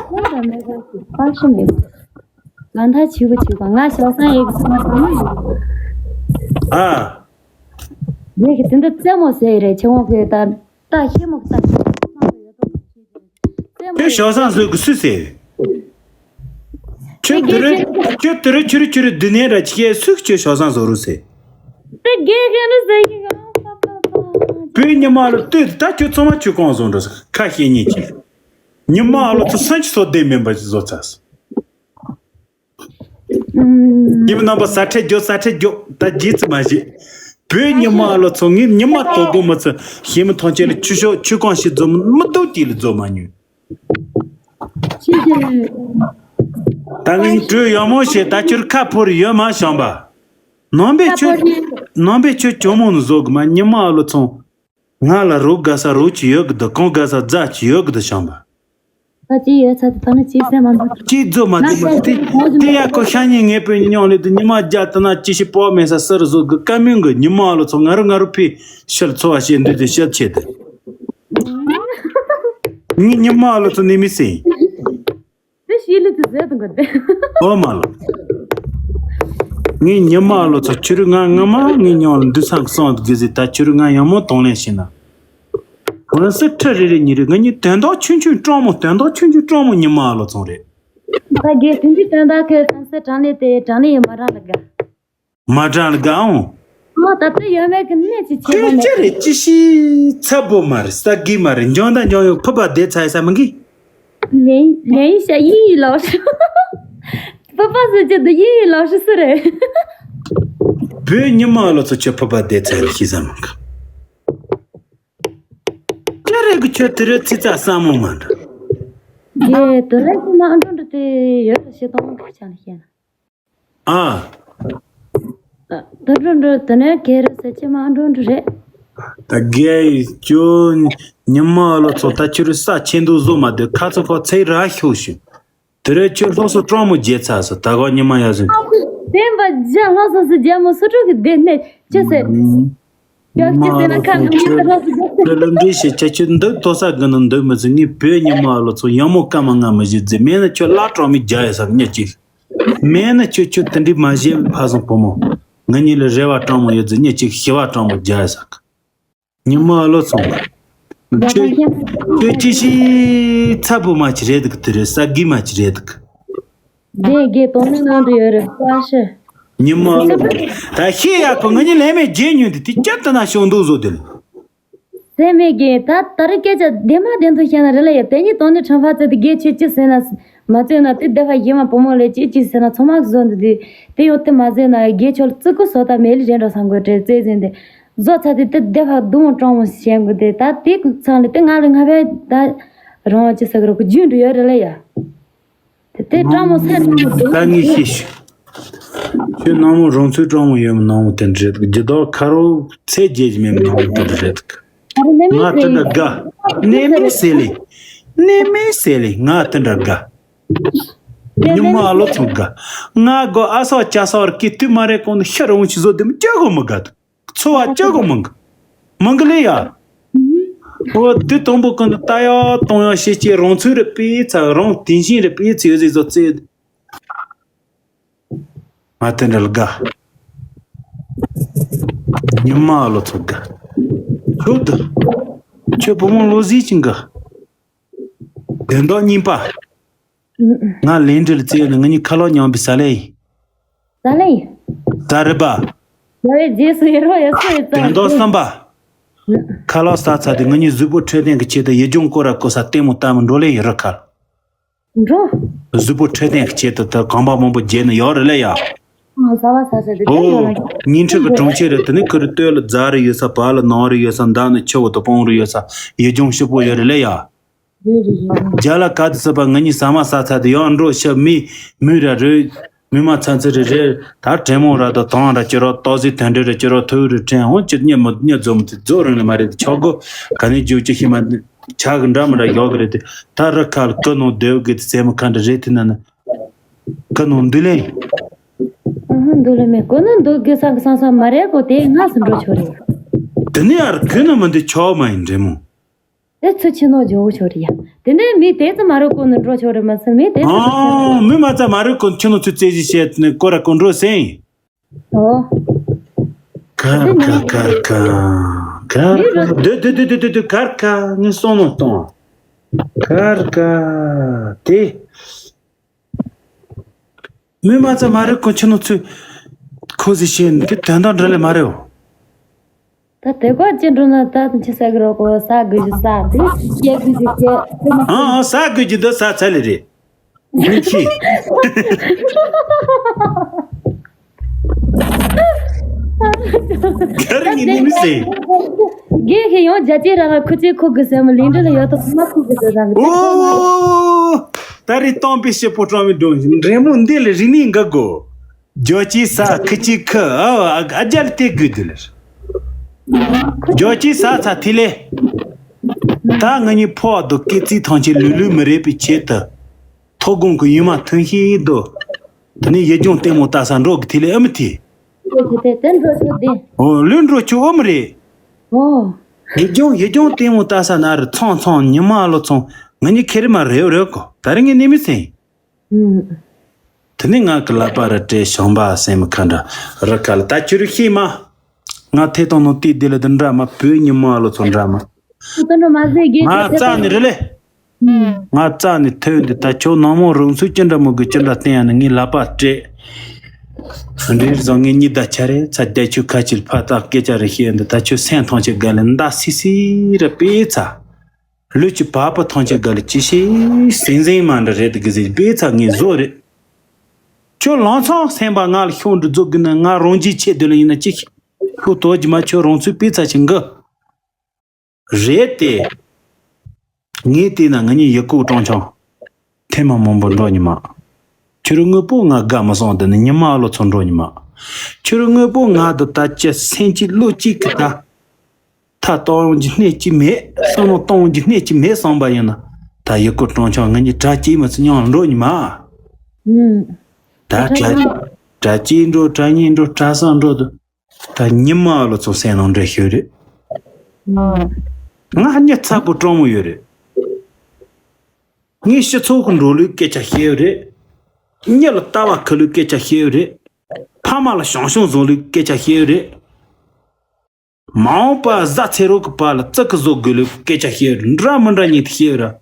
ཁོ་རང་མེད་པར་ཞིག་པར་ཤི་མེད། ང་ད་ཆུ་བོ་ཆུ་ཀོང་ང་ཞའོ་སང་ཨེག་སི་མ་སང་ཨ། ངས་ཀྱི་དེ་འདྲ་རྩེད་མོ་ཟེར་རེད་ཆེ་བོ་ཁོས་ད། ད་ཤེས་མོ་ད་ཤེས་མོ་ད་ཤེས་ཀྱི་རེད། རྩེད་མོ་ཁྱོད་ཞའོ་སང་བཟོ་གི་སུས་ཟེར། ཁྱོད་དེ་རུ་ཁྱོད་དེ་རུ་ཁྱོད་རུ་ཁྱོད་རུ་འདི་ནས་ར་ཅི་ཁྱེད་སུས་ཁྱོད་ཞའོ་སང་བཟོ་རུ་ཟེར། དེ་དགེ་རྒན་རུ་ཟེར་གི་ཡང་ཁ་ཁ་ཁ། བོད་ཉི་མ་ལ་ལྟོས་ད་ཁྱོད་ཚང་མ་ཁྱོད་གང་བཟོ་འགྲོ་ཟེར་ཁ་ཤས་ཉིད་ཀྱིས། ཉི་མ་ལ་ཚོ་སུན་གྱི་ཚོ་བདེ་མིན་པ་ཞིག་བཟོ་ཚར་སོང་། ཉི་མ་རྣམ་པ་ས་ཁྲལ་རྒྱོབ་ས་ཁྲལ་རྒྱོབ་ད་རྗེས་ཙི་མ་བྱེད། བོད་ཉི་མ་ལོ་ཚོ་ངས་ཉི་མ་དོ་དགོང་མི་ཚེ་ཤེས་མི་ཐོང་ཆེ་ལ་ཆུ་ཤོག་ཆུ་ཀོང་ཞིག་རྫོ་མི་མི་འདུག་དེ་ལ་རྫོ་མ་ཉོས། ཤེས་ཤེས། ད་ངས་གྲོས་ཡག་མོ་བྱས་ད་ཁྱོད་ཁ་ཕོར་ཡོད་མ་བྱམས་པ། ནང་པའི་ཁ་ཆོས་ཕོར་ནས་ནང་པའི་ཆོས་ཇོ་མོ་ནི་བཟོ་གི་མ་ཉི་མ་ལོ་ཚོ། ང་ལ་རོགས་དགའ་ས་རོགས་ཀྱི་ཡོད་གི་འདུག་གང་དགའ་ས་རྫ་ཀྱི་ཡོད་གི་འདུག་བྱམས་པ། ད་ཅི་ཡོད་ཚ་དེ་ད་ནི་ཅི་སེམས་མ་འདུག་ཅི་རྫོ་མ་དེ་མ་དེ་དེ་ཡ་ཁོ་ཤ་ཉེ་ངའི་བུ་ཉོང་ལེ་དེ་ཉི་མ་རྒྱ་དེ་ན་ཅི་ཞིག་པོ་མེད་ས་སར་བཟོ་གི་ཀ་མིང་གི་ཉི་མ་ལོ་ཚོ་ང་རུ་ང་རུ་ཕི་ཤར་འཚོ་བ་བྱེད་འདོད་དེ་ཤར་ཆེ་དེ། ངའི་ཉི་མ་ལོ་ཚོ་ནི་མི་སེ། དེ་ཤི་ལི་དེ་ཟེར་དང་གི་དེ། ཨོ་མ་ལོ། ངའི་ཉི་མ་ལོ་ཚོ་ཆུ་རུ་ང་ང་མ་ངའི་ཉོང་ལེ་འདུ་སང་གི་སོང་དུ་གི་ཟི་ད་ཆུ་རུ་ང་ཡང་མོ་གཏོང་ལེན་བྱེད་ན། ཧོན་སི་ཁྲི་རེ་རེ་ཉི་རེ་ང་གཉིས་དོན་དག་ཆུང་ཆུང་སྤྲང་མོ་དོན་དག་ཆུང་ཆུང་སྤྲང་མོ་ཉི་མ་ལོ་ཚོང་རེད། ད་དགེ་དོན་གྱི་དོན་དག་གི་ཧོན་སི་དྲང་ལེ་དེ་དྲང་ལེ་ཡི་མ་རང་ལ་དགའ། མ་དྲང་ལ་དགའ་འོང་། ཨོ་ད་ལྟ་ཡོད་མེད་ཀྱི་གནས་ཀྱི་ཁྱད་པར་ཁོས་མེད། ཅི་རེད་ཅི་ཤི་ཚ་པོ་མ་རེད་ས་གི་མ་རེད་འཇོང་ད་འཇོང་ཡོད་ཕུ་པ་བསྡད་ཚ་ཡི་ས་མི་གི། ལེན་ལེན་ཤ་ཡིན་ཡིན་ལོ་ཤི། ཕུ་པ་ཟེར་གྱི་འདི་ཡིན་ཡིན་ལོ་ཤི་སུ་རེད། བོད་ཉི་མ་ལོ་ཚོ་ཁྱོད་ཕུ་པ་བསྡད་ཚ་རེད་ཤི་ས་མི་གི། ཅི་རེད་གི་ཁྱོད་དེ་རེད་ཚི་ཚ་ས་མོ་མ་འདྲ། ཡེ་དེ་རེད་ཀྱི་མ་འགྲོ་འདྲ་དེ་ཡོད་ལ་ཤི་དང་ཁ་ཆ་ནི་ཤེས་ན། ཨ། ད་འགྲོ་འགྲོ་དེ་ནས་གེ་རུ་ཟེར་ཆེ་མ་འགྲོ་འགྲོ་རེད། ད་རྒས་ཡིན་ཁྱོད་ཉི་མ་ལོ་ཚོ་ད་ཁྱོད་རུ་ས་ཆེན་དུ་བཟོ་མ་སྡོད་ཁ་ཚོ་ཁོ་ཚེ་ར་ཤོག་ཤིག་དེ་རེད་ཁྱོད་སློབ་གསོ་སྤྲང་མོ་བརྗེད་ཚར་སོང་ད་གོ་ཉི་མ་ཡ་ཟིན། དེ་འབའ་རྒྱ་སློབ་གསོ་སུ་རྒྱ་མོ་སུ་དྲུག་གི་སྡེ་ནས་ཅི་ཟེར། ཡག་ཅི་ཟེར་ན་ཁ་ནང་ཁྱོད་ལ་ལམ་འདྲེ་ཞེས་བྱ་ཁྱོད་འདུག་དོ་ས་གི་ནང་འདུག་མི་ཚུགས་ངས་བོད་ཉི་མ་ལོ་ཚོ་ཡང་མོ་སྐར་མ་ལྔ་མི་བཞི་རྫི་མེད་ན་ཁྱོད་བླ་བྲང་མི་རྒྱ་ཡ་ཟེར་ཉེ་གཅིག་མེད་ན་ཁྱོད་ཁྱོད་དེ་འདྲའི་མ་བཞེས་ཕ་བཟང་བུ་མོ། ང་གཉིས་ལ་རེ་བ་སྤྲང་མོ་ཡོད་ཚེ་ཉེ་གཅིག་ཞི་བ་སྤྲང་མོ་རྒྱ་ཡ་ཟེར་གི། ཉི་མ་བློ་ཚོང་། ཁྱོད་ཁྱོད་ཅི་ཞིག་ཚ་བུ་མ་ཅི་རེད་འདུག་དེ་རེད་ས་གི་མ་ཅི་རེད་འདུག་དེ་གའི་དོན་ནི་ནང་དུ་ཡོད་རེད་པ་ཤི། ཉི་མ་བློ་ཚོང་། ད་ཤེས་ཡག་གི་ང་གཉིས་ལས་མེད་རྗེས་ཉོན་དེ་དེ་སྐྱར་དུ་ན་ཤོང་འདུག་བཟོ་དེ་ལ། ཟས་མེད་གི་ད་ད་རེས་སྐད་ཆ་བདེན་མ་བདེན་དུ་བཤད་ན་རེ་ལ་ཡ་དེ་གཉིས་དོན་ནི་ཁྲམ་ཕ་ཚོད་དེ་དགེ་ཆོས་ཅི་ཟེར་ན་མ་ཚོད་ན་དེ་བདེ་བ་ཡིན་མ་བུ་མོ་ལས་ཅི་ཅི་ཟེར་ན་ཚོ་མ་བཟོ་འདི་དེ་དེ་ཡོད་དེ་མ་ཟེར་ན་དགེ་ཆོས་ཙི་གུ་སོ་ད་མེ་ལི་རེད་འགྲོ་ས་མགོ་དྲེ་ཙེ་ཟིན་དེ་བཟོ་ཚ་དེ་དེ་བདེ་བ་སྡུག་མོ་སྤྲང་མོ་བཤད་དགོས་དེ་ད་དེ་ཚང་ལ་དེ་ང་ལ་ང་བས་ད་ རང་ཅི་ཟེར་གི་རོ་གི་རྒྱུན་དུ་ཡོད་རེད་ལ་ཡ། དེ་དེ་སྤྲང་མོ་སེམས་སྤྲང་མོ་དེ་ད་ངས་ཤེས་ཤིག་ཁྱོད་ནང་མོ་རང་ཚོའི་སྤྲང་མོ་ཡོད་མི་ནང་མོ་དེ་འདྲ་རེད། རྒྱུ་དག་ཁ་རོག་ཚད་རྒྱས་ཀྱི་མེད་མི་ནང་མོ་དེ་འདྲ་རེད། ང་དེ་འདྲ་དགའ། གནས་མེད་ཟེར་ལེ། གནས་མེད་ཟེར་ལེ། ང་དེ་འདྲ་དགའ། ཉི་མ་ཨ་ལོ་ཚོ་དགའ། ང་དགོ་ཨ་སོག་ཅ་སོག་ར་ཀི་དུས་མ་རེད་གོང་དུ་ཤ་རུང་ཆི་བཟོ་དེ་མི་སྐྱོ་གོ་མི་དགའ་དུ། འཚོ་བ་སྐྱོ་གོ་མི་དགའ། མི་དགའ་ལེ་ཡ། འོ་དེ་དང་པོ་ཀུན་ཏུ་ལྟ་ཡག་གཏོང་ཡག་བྱེད་ཀྱི་རང་ཚོད་རེ་སྤེལ་ཚ་རང་དེང་ཞིང་རེ་སྤེལ་ཚེ་ཡོད་ཟིག་བཟོ་རྩེ། ང་དེ་འདྲ་ལ་དགའ། ཉི་མ་ཨ་ལོ་ཚོ་དགའ། ཁྱོད་དུ། ཁྱོད་བུ་མོ་ལོ་ཟིག་ཅིག་དགའ། དོན་དག་གཉིས་པ། ང་ལན་འདྲི་ལ་བཙལ་ནས་ང་གཉིས་ཁ་ལོག་མཉམ་པའི་ས་ལེ་ཡིན། ས་ལེ་ཡིན། ད་རེད་པ། ཡ་བའི་རྗེས་སུ་ཡི་རོ་ཡ་སུ་ཡི་རྩ་དོན་དག་གསུམ་པ། ཁ་ལོག་ས་ཚ་དེ་ང་གཉིས་གཟུགས་པོ་འཕྲོད་བསྟེན་གྱི་ཆེད་དུ་ཡིད་སྦྱོང་སྐོར་ར་སྐོར་ས་ལྟད་མོ་ལྟ་མི་འགྲོ་ལེ་ཡིན་རུ་ཁ་ལ། འགྲོ། གཟུགས་པོ་འཕྲོད་བསྟེན་གྱི་ཆེད་དུ་ད་གོམ་པ་མང་པོ་བརྒྱབ་ནས་ཡོད་རེད་ལེ་ཡ། ཨང་ཟ་བ་ཟ་ཟ་དེ་ཨོ། ད་ཡོད་ལ། ཉིན་ཁྲི་གི་གྲོང་ཁྱེར་རེད། དེ་ནི་ཁུ་རི་སྟོད་ལ་རྫ་རེ་ཡོད་ས། བར་ལ་ནོར་རེ་ཡོད་ས། མདའ་ནི་ཆུ་བོ་དང་སྤང་རེ་ཡོད་ས། ཡིད་སྦྱོང་ཞིབ་པོ་ཡོད་རེད་ལེ་ཡ། རེད་རེད་རེད། རྒྱ་ལ་ག་དུ་སྲིད་པ་ང་གཉིས་ཟ་མ་ཟ་ཚ་དེ་ཡང་འགྲོ་ཤ་མི་མི་ར་རོས་མི་མ་ཚ་ཚ་རེ་རེ་ད་དྲན་མོ་ར་དང་དང་ར་ཅི་རོ་ཏོག་ཟི་དོན་འདྲེ་ར་ཅི་རོ་ཐུ་རེ་དྲན་འོང་ཅི་སྙི་མི་སྙི་རྫོ་མི་དེ་རྫོ་རིང་ལ་མ་རེད། ཆོག་གོ་ག་ནས་རྒྱུག་ཅི་ཤི་མ་ཆག་གི་འདྲ་མི་འདྲ་ཡོག་གི་རེད། དེ་ད་རི་ཁ་ལ་ཀི་ནང་སྡོད་གི་དེ་ཟེ་མི་ཁ་འདྲ་རེད། དེ་ན་ན་ཀི་ནང་འདུག་ལེ། ཨ་ཧ་འདུག་ལེ་མེད་ཀོ་ན་འདུག་གི་ས་གི་སང་སང་མ་རེད་གོ། དེ་ང་སུ་འགྲོ་ཆོག་རེད། དེ་ནས་ཨར་ཀི་ན་མི་འདི་ཆོག་མ་ཡིན་འདྲེ་མོ། དེ་ཚོ་ཕྱི་ནང་འཇོག་ཆོག་རེད་ཡ། དེ་ནས་མི་དེ་ཚོ་མ་རུ་ཀོ་ནས་འགྲོ་ཆོག་རེད་མ་ཟད་མི་དེ་ཚོ་ཨང་མི་མ་ཚ་མ་རུ་ཀོ་ཁྱི་ནང་ཚུད་རྩེ་གཞི་བྱས་ནས་ཀོ་ར་ཀོ་འགྲོ་སེང་། ཨོ། ཁར་ཁ་ཁར་ཁ། ཁར་ཁ། དུ་དུ་དུ་དུ་དུ་དུ་ཁར་ཁ་ངས་སོང་ནོ་གཏོང་། ཁར་ཁ། དེ། མི་མ་ཚ་མ་རེད་ཁོ་ཆུ་ནང་ཚུད་ཁོ་ཟི་ཤེས་ནི་དེ་དོན་དག་འདྲ་ལས་མ་རེད་འོ། ད་དེ་ག་ཅི་འགྲོ་ན་ད་ཅི་ཟ་གི་རོ་གོ་ཟ་དགོས་ཀྱི་ཟ་དེ་སྐྱེ་དགོས་ཀྱི་སྐྱེ་དེ་མ་ཨ་ཨ་ཟ་དགོས་ཀྱི་འདི་ཟ་ཚ་ལེ་རེད། མི་ཤེས། ག་རེ་ངས་ནི་མི་ཟེར། རྒན་ཁྱེད་ཡང་རྒྱ་ཆེ་ར་ལ་ཁུ་ཆེ་ཁུ་གི་ཟེར་མོ་ལིང་ཏྲི་ལ་ཡོད་དོ་མ་ཁུ་གི་ཟེར་དང་གི། ཨོ། ད་རེས་སྟོང་པའི་ཤི་པོ་སྤྲང་མི་འགྲོ་འདྲེ་མོ་འདི་ལ་རིག་གནས་འགའ་དགོ། རྒྱ་ཆེ་ས་ཁུ་ཆེ་ཁུ་ཨ་ཨ་རྒྱ་ལ་དེ་དགོས་དུ་ལར། རྒྱ་ཆེ་ས་ཚ་ཐི་ལེ། ད་ང་གཉིས་ཕོ་བ་དུ་སྐེ་རྩིས་ཐང་ཆེ་ལུས་ལུས་མི་རེད་པའི་ཆེད་དུ། ཐོ་དགོང་གི་ཡུན་མ་ཐུན་ཤེས་དོ། དེ་ནས་ཡེ་ལྗོངས་ལྟད་མོ་ལྟ་ས་འགྲོ་གི་དེ་ལས་ཨ་མི་དེ། ལོས་ཀྱི་དེ་དེ་འགྲོ་ཆོག་དེ། ཨོ་ལོས་འགྲོ་ཆོག་ཨ་མི་རེད། ཨོ། ཡེ་ལྗོངས་ཡེ་ལྗོངས་ལྟད་མོ་ལྟ་ས་ན་རི་ཚང་ཚང་ཉི་མ་ལོ་ཚང་ང་གཉིས་ཁེ་རི་མ་རེད་རེད་གོ། ད་རིང་ངས་ནི་མི་སེང་། ཨུམ། དེ་ནས་ང་གི་ལག་པ་རི་སྤྲད་ཞོང་པ་སེམས་ཁ་འདྲ་རི་ཁ་ལ་ད་ཁྱོད་རི་ཤེས་མ། ང་ཐེ་གཏོང་ནང་དེ་དེ་ལ་དུ་འདྲ་མ་བོད་ཉི་མ་ལོ་ཚང་འདྲ་མ། ཁོ་ཚོ་འགྲོ་མ་ཟེར་གི་ང་རྩ་ནས་རེད་ལེ། ང་རྩ་ནས་ཐོས་འདི་ད་ཁྱོད་ནང་མོ་རང་ཚོའི་ཅི་འདྲ་མོ་གི་ཅི་འདྲ་བསྟན་ཡ་ནི་ངའི་ལག་པ་སྤྲད། འདྲིར་བཟང་ངའི་གཉིད་ད་ཆ་རེ་ཚ་བསྡད་ཆུ་ཁ་ཆིལ་ཕ་ཏག་སྐད་ཆ་རེ་བཤད་འདི་ད་ཁྱོད་སེམས་ཐང་ཆད་དགའ་ལེ་མདའ་སི་སི་རེ་པེ་ཚ། ལུས་ཀྱི་བ་སྤུ་ཐང་ཆད་དགའ་ལེ་ཅི་ཤེས་སེང་སེང་མ་འདྲ་རེད་དི་གི་ཟེར་པེ་ཚ་ངའི་བཟོ་རེད། ཁྱོད་ལང་ཚང་སེམས་པ་ང་ལ་ཤོང་འདྲི་རྫོགས་གི་ན་ང་རང་རྒྱུས་ཆེ་དུ་ལ་ཡིན་ན་ཅི་ཤེས་ཁྱོད་དོ་ཇི་མ་ཁྱོད་རང་ཚོའི་པེ་ཚ་ཆེ་འགི། རེད་དེ། ངས་བལྟས་ན་ང་གཉིས་ཡི་གུ་སྤྲང་ཆང་། ཐེངས་མ་མང་པོ་འགྲོ་ཉི་མ། ཁྱོད་རང་དངོས་པོ་ང་དགའ་མི་སོང་དེ་ནི་ཉི་མ་ལོ་ཚོ་འགྲོ་ཉི་མ། ཁྱོད་རང་དངོས་པོ་ང་དུ་ད་ཅི་སེམས་ཀྱི་བློ་གཅིག་གི་ད། ཐ་གཏོང་རྒྱུ་སྣེ་གཅིག་མེད་བསམ་བློ་གཏོང་རྒྱུ་སྣེ་གཅིག་མེད་བསམ་པ་ཡིན་ན་ད་ཡི་གུ་སྤྲང་ཆང་ང་གཉིས་གྲ་གཅིག་མི་ཚེ་མཉམ་འགྲོ་ཉི་མ། ཨུམ། ད་གྲ་གྲ་གཅིག་འགྲོ་གྲ་གཉིས་འགྲོ་གྲ་གསུམ་འགྲོ་དུ། ད་ཉི་མ་ལོ་ཚོ་སེམས་ནང་འདྲེ་ཤོད་རེད། ང་གཉིད་ཚ་པོ་སྤྲང་མོ་ཡོད་རེད། ངས་སྤྱི་ཚོགས་ཀྱི་འགྲོ་ལུགས་སྐད་ཆ་བཤད་ཡོད་རེད། གཉིད་ལ་ལྟ་བ་ཁུ་ལུགས་སྐད་ཆ་བཤད་ཡོད་རེད། ཕ་མ་ལ་ཞང་ཞུང་བཟོ་ལུགས་སྐད་ཆ་བཤད་ཡོད་རེད། མ་འོངས་པ་གཟའ་ཚེ་རོག་གི་བར་ལ་ཙི་གུ་བཟོ་དགོས་ལུགས་སྐད་ཆ་བཤད་ཡོད་རེད། འདྲ་མི་འདྲ་ཉིད་དུ་བཤད་ཡོད་ར།